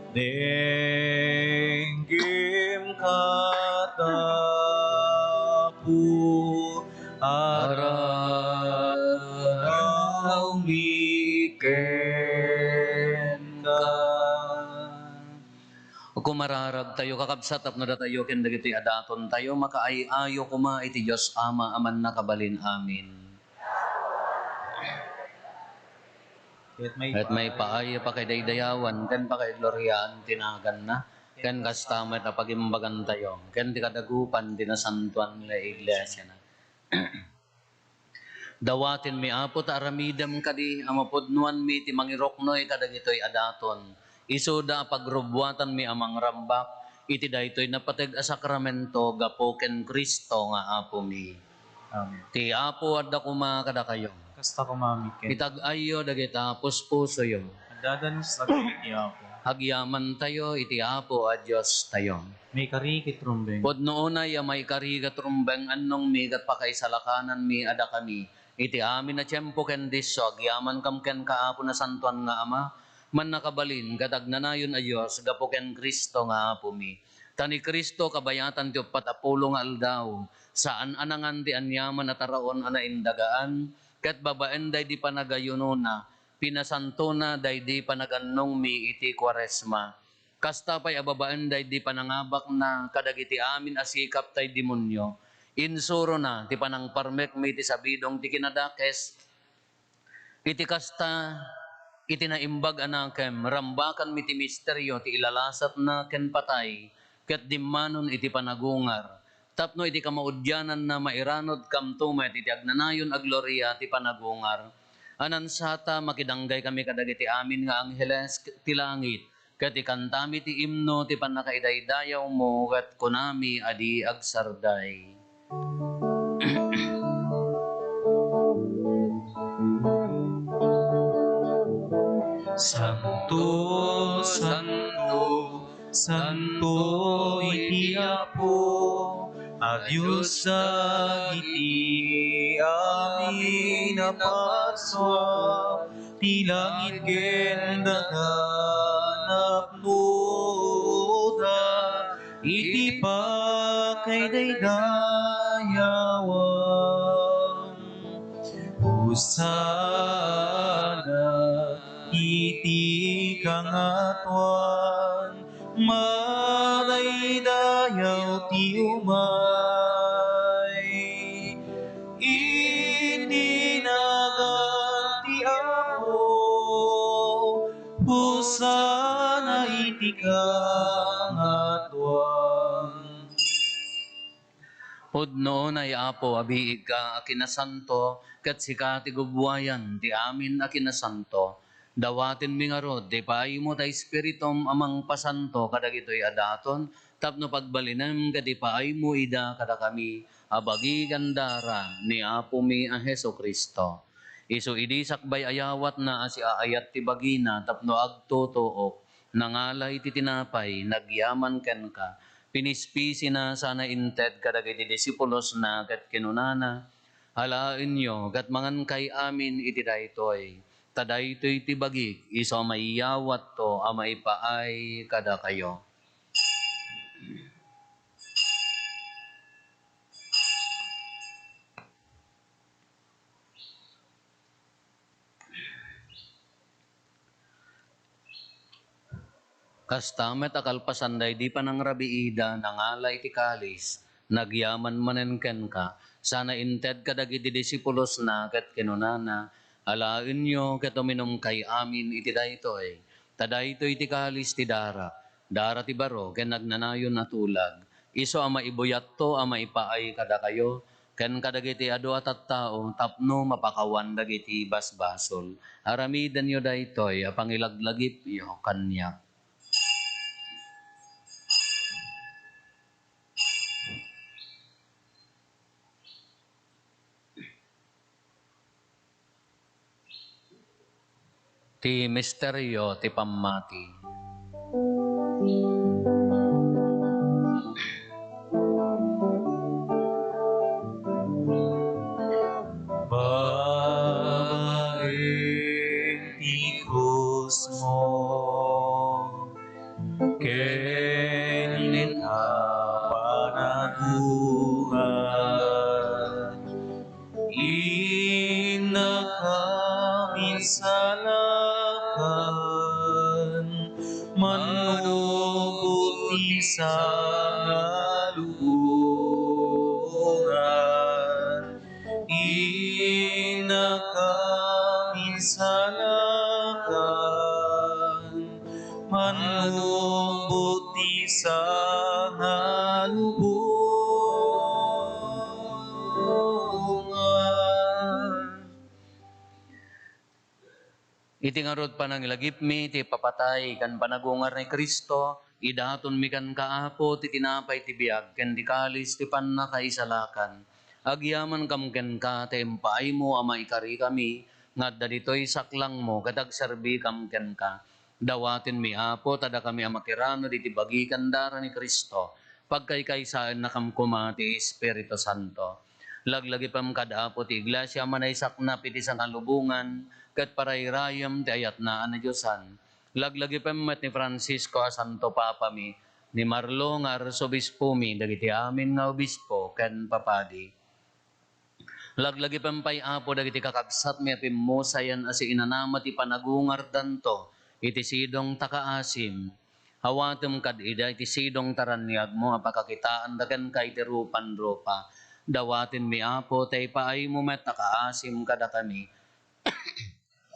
Denggem katapu, ararawmi kenka. Kumararagtayo, kakabsat, tapno datayo ken dagitoy a datontayo, makaay-ayo koma iti Dios Ama a Mannakabalin. Amin. Ket maipaay a pakaidaydayawan ken pakaigloriaan ti naganna, ken kasta met a pagimbagantayo ken ti kadagupan ti nasantoan nga iglesiana. Dawatenmi, Apo, ta aramidem kadi a mapudnoanmi ti mangiruknoy kadagitoy a daton. Isuda a pagrubbuatanmi a mangrambak iti daytoy napateg a sakramento gapu ken Cristo nga Apomi. Amen. Ti Apo adda koma kadakayo. Kasta koma met kenka. Itag-ayyo dagita puspusoyo. Addadan sa dagiti Apo. Agyamantayo iti Apo a Diostayo. Maikari ket rumbeng. Pudno unay a maikari ket rumbeng, annongmi ket pakaisalakananmi a dakami iti amin a tiempo ken disso, agyaman kam kenka, Apo, nasantoan nga Ama, mannakabalin ket agnanayon a Dios, gapu ken Cristo nga Apomi. Ta ni Cristo, kabayatan ti uppat a pulo nga aldaw, saan a nangan ti aniaman a taraon a naindagaan, ket babaen daydi panagayunona, pinasantona daydi panagannongmi iti Kuaresma. Kasta pay a babaen daydi panangabakna kadagiti amin a sikap tay demonio, insurona ti panangparmekmi iti sabidong ti kinadakes. Iti kasta, iti naimbag a nakem, rambakanmi ti misterio ti ilalasatna ken patay, ket dimmanon iti panagungar, tapno iti kamaudiananna mairanudkamto met iti agnanayon a gloria ti panagungar. Anansata, makidanggay kami kadagiti amin nga angheles ti langit, ket ikantami ti imno ti pannakaidaydayawmo, ket kunami a di agsarday. Santo, santo, santo iti Apo a Dios dagiti amin a parsua, ti langit ken daga napnoda iti pakaidaydayawan. Hosanna iti kangatoan, madaydayaw ti umay iti nagan ti Apo. Hosanna iti Pudno unay, Apo, a biigka a kinasanto, ket sika ti gubbuayan ti amin a kinasanto. Dawatenmi ngarud ti paaymo ta Espiritum a mangpasanto kadagitoy a daton tapno pagbalinem ket ipaaymo ida kadakami a bagi ken dara ni Apomi a Jesu-Cristo. Isu idi sakbay a yawatna a siaayat ti bagina tapno agtutuok, nangala iti tinapay, nagyaman kenka, pinispisina sana inted kadagiti disipulosna ket kinunana, "Alaenyo ket mangankay amin iti daytoy, ta daytoy ti bagik isu a maiyawatto a maipaay kadakayo." Kasta met a kalpasan daydi panangrabiida, nangala iti kalis, nagyaman manen kenka, sana inted kadagiti disipulosna ket kinunana, "Alaenyo ket uminumkay amin iti daytoy, ta daytoy ti kalis ti dara, dara ti baro ken agnanayon a tulag, isu a maibuyatto a maipaay kadakayo ken kadagiti adu a tattao tapno mapakawan dagiti basbasol. Aramidenyo daytoy a pangilaglagipyo kaniak." Ti misterio ti pammati. Babaen ti krusmo, ken panagungar, innaka misalakan, mannubo ti sangalubongan. Innaka misalakan, mannubo ti sangalubongan. Iti ngarud panangilagipmi ti ipapatay ken panagungar ni Cristo, idatonmi kenka, Apo, ti tinapay ti biag ken ti kalis ti pannakaisalakan. Agyamankam kenka ta impaaymo a maikarikami nga adda ditoy saklangmo ket agserbikam kenka. Dawatenmi, Apo, ta dakami a makiranud iti bagi ken dara ni Cristo, pagkaykaysaennakam koma ti Espiritu Santo. Laglagipem kad Apo ti Iglesia a manaysaknap iti sangalubongan ket parayrayem ti ayatna a nadiosan. Laglagipem met ni Francisco a Santo Papami, ni Marlo nga Arsobispomi, dagiti amin nga obispo ken papadi. Laglagipem pay, Apo, dagiti kakabsatmi a pimmusayen a siinanama ti panagungardanto iti sidong ta kaasim. Awatem kad ida iti sidong ta raniagmo a pakakitaanda kenka iti rupan-rupa. Dawatenmi, Apo, ta ipaaymo met a kaasim kadakami.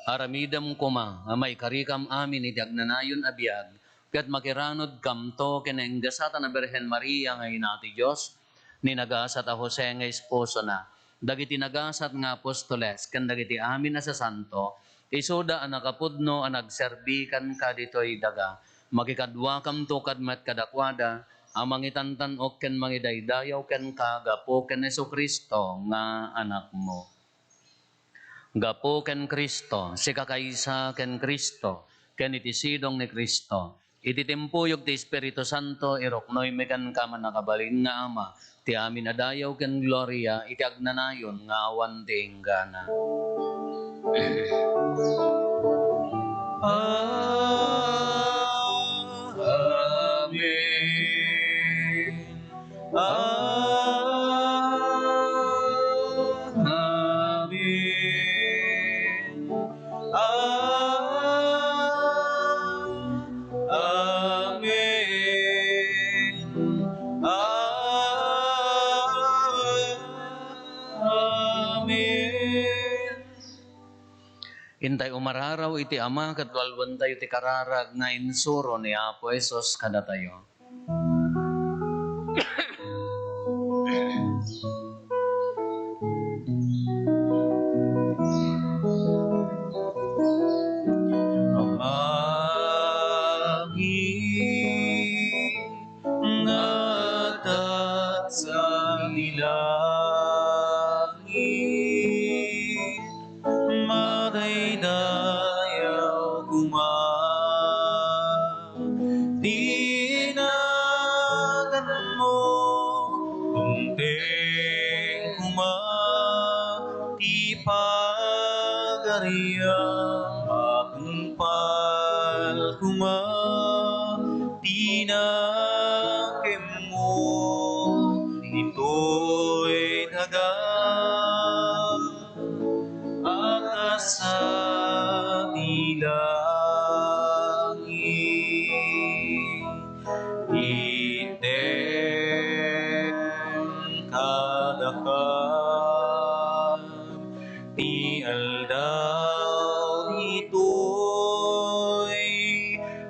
Aramidem koma a maikarikam amin iti agnanayon a biag, ket makiranudkamto ken nagasat a Birhen Maria nga ina ti Dios, ni nagasat a Jose nga esposona, dagiti nagasat nga apostoles, ken dagiti amin a sasanto, isuda a nakapudno a nagserbi kenka ditoy daga. Makikaduakamto kad met kadakuada a mangitantan-ok ken mangidaydayaw kenka gapu ken Jesu-Cristo nga Anakmo. Gapu ken Cristo, sikakaysa ken Cristo, ken iti sidong ni Cristo, iti timpuyog ti Espiritu Santo, iruknoymi kenka, mannakabalin nga Ama, ti amin a dayaw ken gloria iti agnanayon nga awan ti inggana. Amen. Amen. Ah, amen. Ah, amen. Intay umararaw iti Ama ket walwentayo ti kararag nga insuro ni Apo Jesus kadatayo. sa langit, madaydayaw koma ti naganmo, dumteng koma ti pagariam, matungpal koma ti nakemmo ditoy daga a kas ti langit. Itdem kadakam ti aldaw ditoy,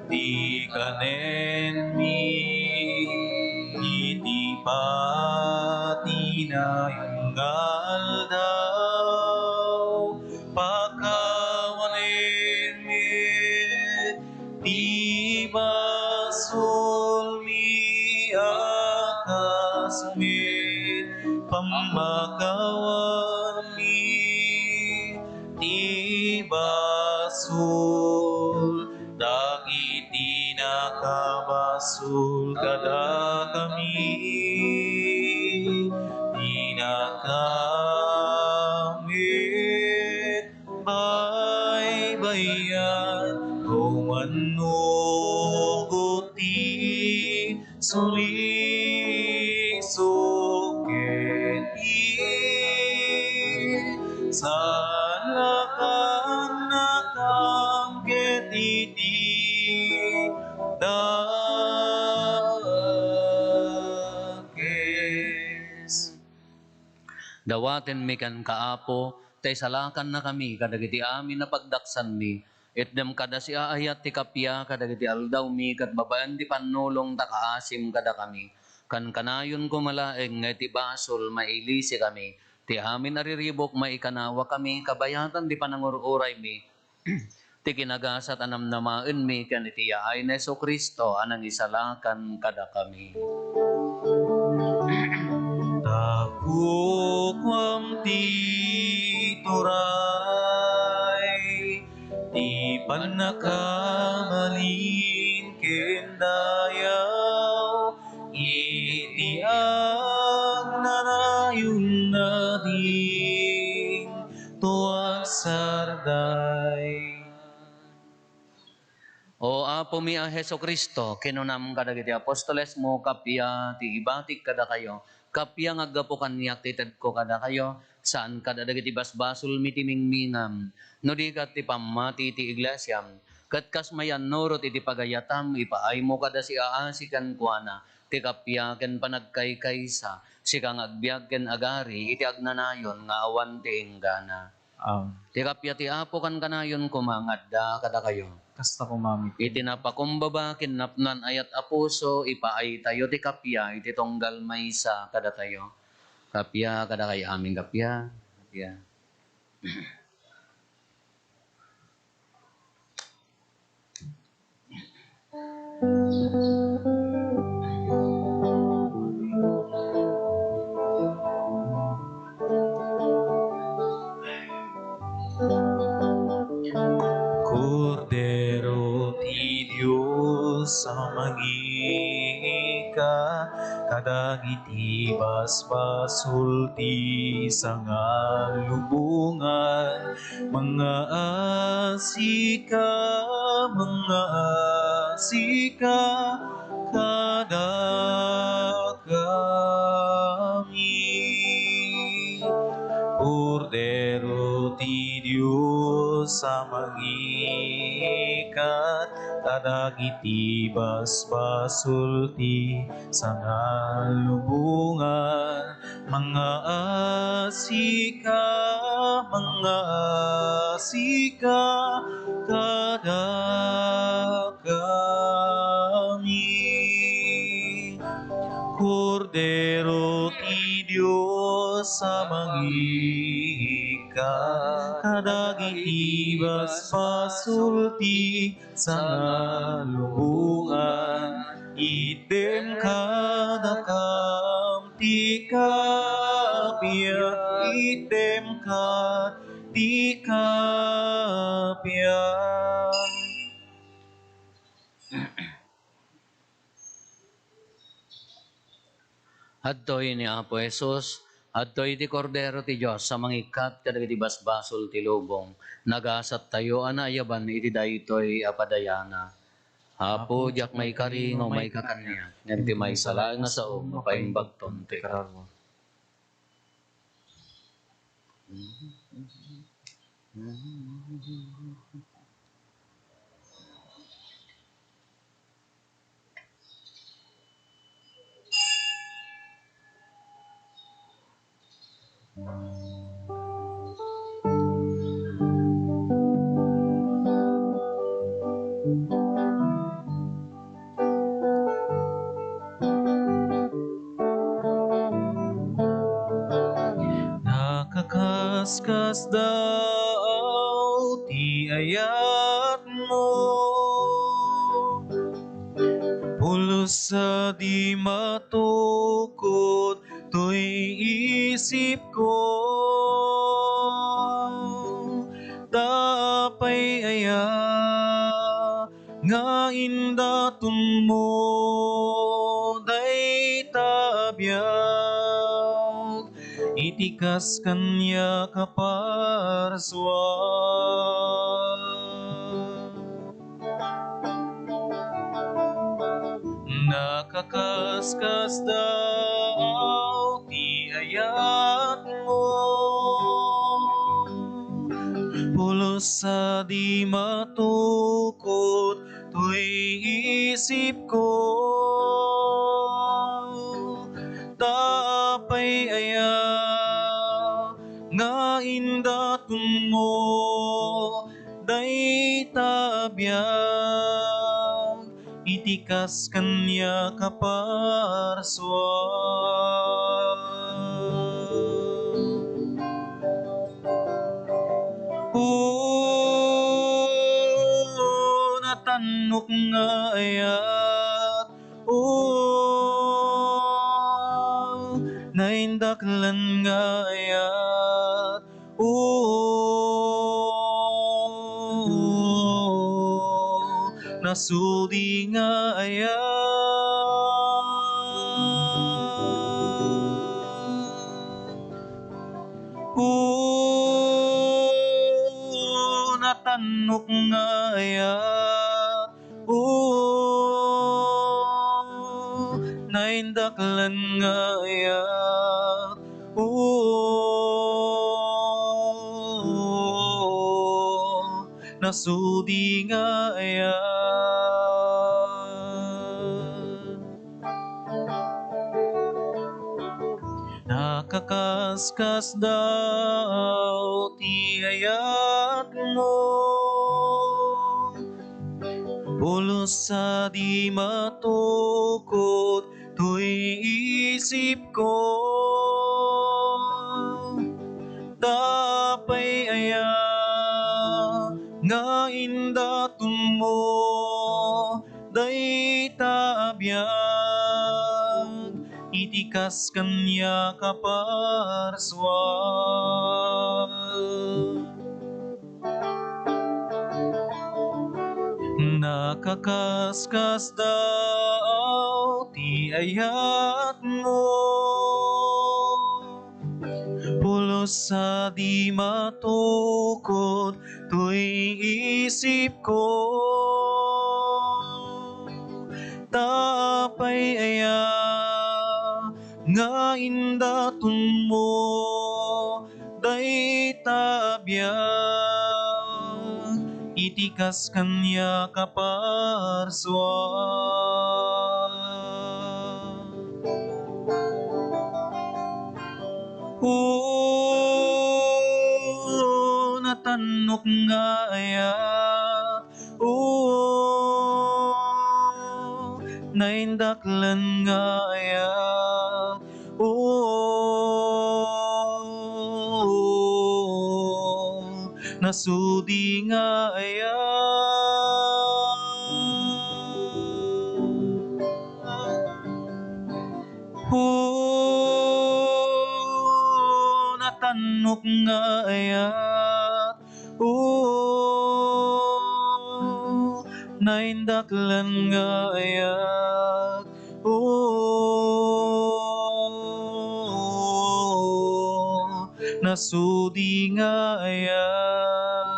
ti kanenmi iti patinayon nga aldaw. Pakawanenmi ti basolmi a kas met pammakawanmi ti basol dagiti nakabasol kadakami. Dinakam met baybay-an, umannurot ti sulisog ket isalakannakam ket iti dakes. Dawatenmi kenka, Apo, ta isalakannakami kadagiti amin a pagdaksanmi. Itdem kada siaayat ti kappia kadagiti aldawmi ket babaen ti pannulong ta kaasim kadakami. Kankanayon koma laeng nga iti basol mailisikami. Ti amin a riribuk maikanawakami kabayatan ti panangur-uraymi. Ti kinagasat a namnamaenmi ken iti yaay ni Jesu-Cristo a nangisalakan kadakami. Tapukuam ti turay, ti pannakabalin ken dayaw, iti agnanayon nadin tuagsarday. O Apomi a Jesu-Cristo, kinunam kadagiti apostolesmo, kappia ti ibatik kadakayo, kappia nga aggapu kaniak ti itedko kadakayo, saan kadagiti basbasolmi ti mingmingam, no di ket ti pammati ti iglesiam. Ket kas mayannurot iti pagayatam, ipaaymo kada siaasi kenkuana ti kappia ken panagkaykaysa, sika nga agbiag ken agari iti agnanayon nga awan ti inggana. Amen. Ti kappia ti Apo kankanayon koma nga adda kadakayo. Kasta koma met. Iti napakumbaba ken napnoan ayat a puso, ipaaytayo ti kappia iti tunggal maysa kadatayo. Kappia kadakayo amin, kappia. Kappia. Kordero ti Dios a mangiikkat kadagiti basbasol ti sangalubongan, mangaasika, mangaasika kadakami. Kordero ti Dios a mangiikkat kadagiti basbasol ti sangalubongan, mangaasika, mangaasika kadakami. Kordero ti Dios a mangiikkat kadagiti basbasol ti sangalubongan, itdem kadakam Ti kabiag, item kat ti kabiag. Adtoy ni Apo Jesus, adtoy ti Kordero ti Dios a mangikkat kadagiti basbasol ti lubong. Nagasattayo a naayaban iti daytoy a padayana. Apo, diak maikari nga umayka kaniak, ngem ti maysa laeng a saom, mapaimbagton ti kararua. Nakaskasdaaw ti ayatmo, pulos a di matukod toy isipko. Ta apay aya nga indatonmo dayta a biag iti kas kaniak a parsua. Nakaskasdaaw ti ayatmo, pulos a di matukod toy isipko. Ta apay aya nga indatonmo dayta a biag iti kas kaniak a parsua. O natannok nga ayat, o naindaklan nga ayat, o nasudi nga ayat. O natannok nga ayat, o naindaklan nga ayat, o nasudi nga ayat. Nakaskasdaaw ti ayatmo, pulos a di matukod toy isipko. Ta apay aya nga indatonmo dayta a biag iti kas kaniak a parsua. Nakaskasdaaw ti ayatmo, pulos a di matukod toy isipko. Ta apay aya nga indatonmo dayta a biag iti kas kaniak a parsua. O natannok nga ayat, o naindaklan nga ayat, o nasudi nga ayat. O tannok nga ayat. O, naindaklan nga ayat. O, nasudi nga ayat.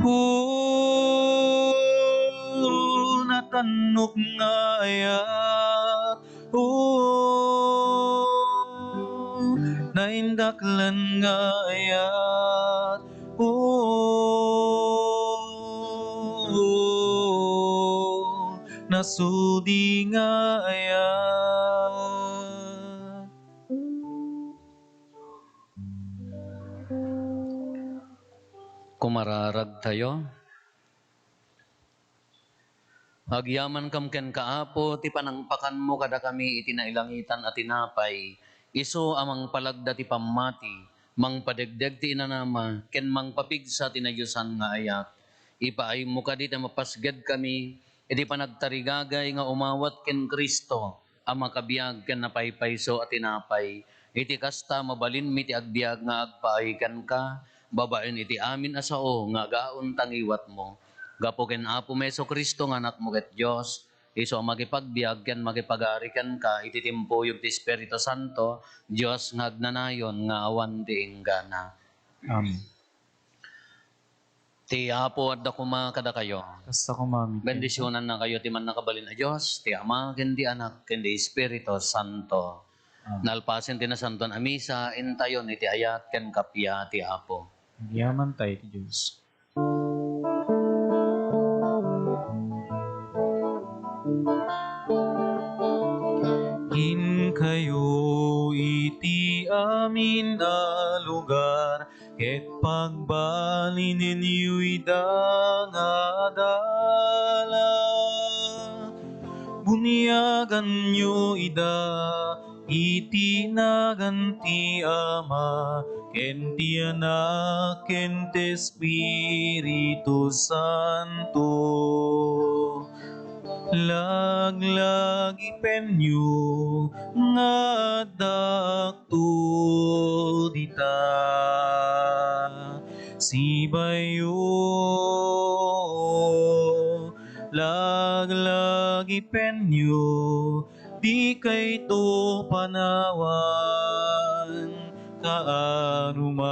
O, natannok nga ayat. O, naindaklan nga ayat. O, nasudi nga ayat. Kumararagtayo. Agyamankam kenka, Apo, ti panangpakanmo kadakami iti nailangitan a tinapay, isu a mangpalagda ti pammati, mangpadegdeg ti inanama, ken mangpapigsa ti nadiosan nga ayat. Ipaaymo kadi ta mapasgedkami iti panagtarigagay nga umawat ken Cristo a makabiag ken napaypayso a tinapay. Iti kasta, mabalinmi ti agbiag nga agpaay kenka babaen iti amin a sao nga agaon ta ngiwatmo. Gapu ken Apomi Jesu-Cristo nga Anakmo ket Dios, isu a makipagbiag ken makipagari kenka iti timpuyog ti Espiritu Santo, Dios nga agnanayon nga awan ti inggana. Amen. Ti Apo adda koma kadakayo. Kasta koma met. Bendisionannakayo ti Mannakabalin a Dios, ti Ama, ken ti Anak, ken ti Espiritu Santo. Amen. Nalpasen ti Nasantoan a Misa, intayon iti ayat ken kappia ti Apo. Agyamanta iti Dios. Inkayo iti amin a lugar, ket pagbalinenyo ida nga adala. Buniaganyo ida iti nagan ti Ama, ken ti Anak, ken ti Espiritu Santo. Laglagipenyo nga addak to dita. Sibayo, laglagipenyo, dikayto panawan, kaaruman.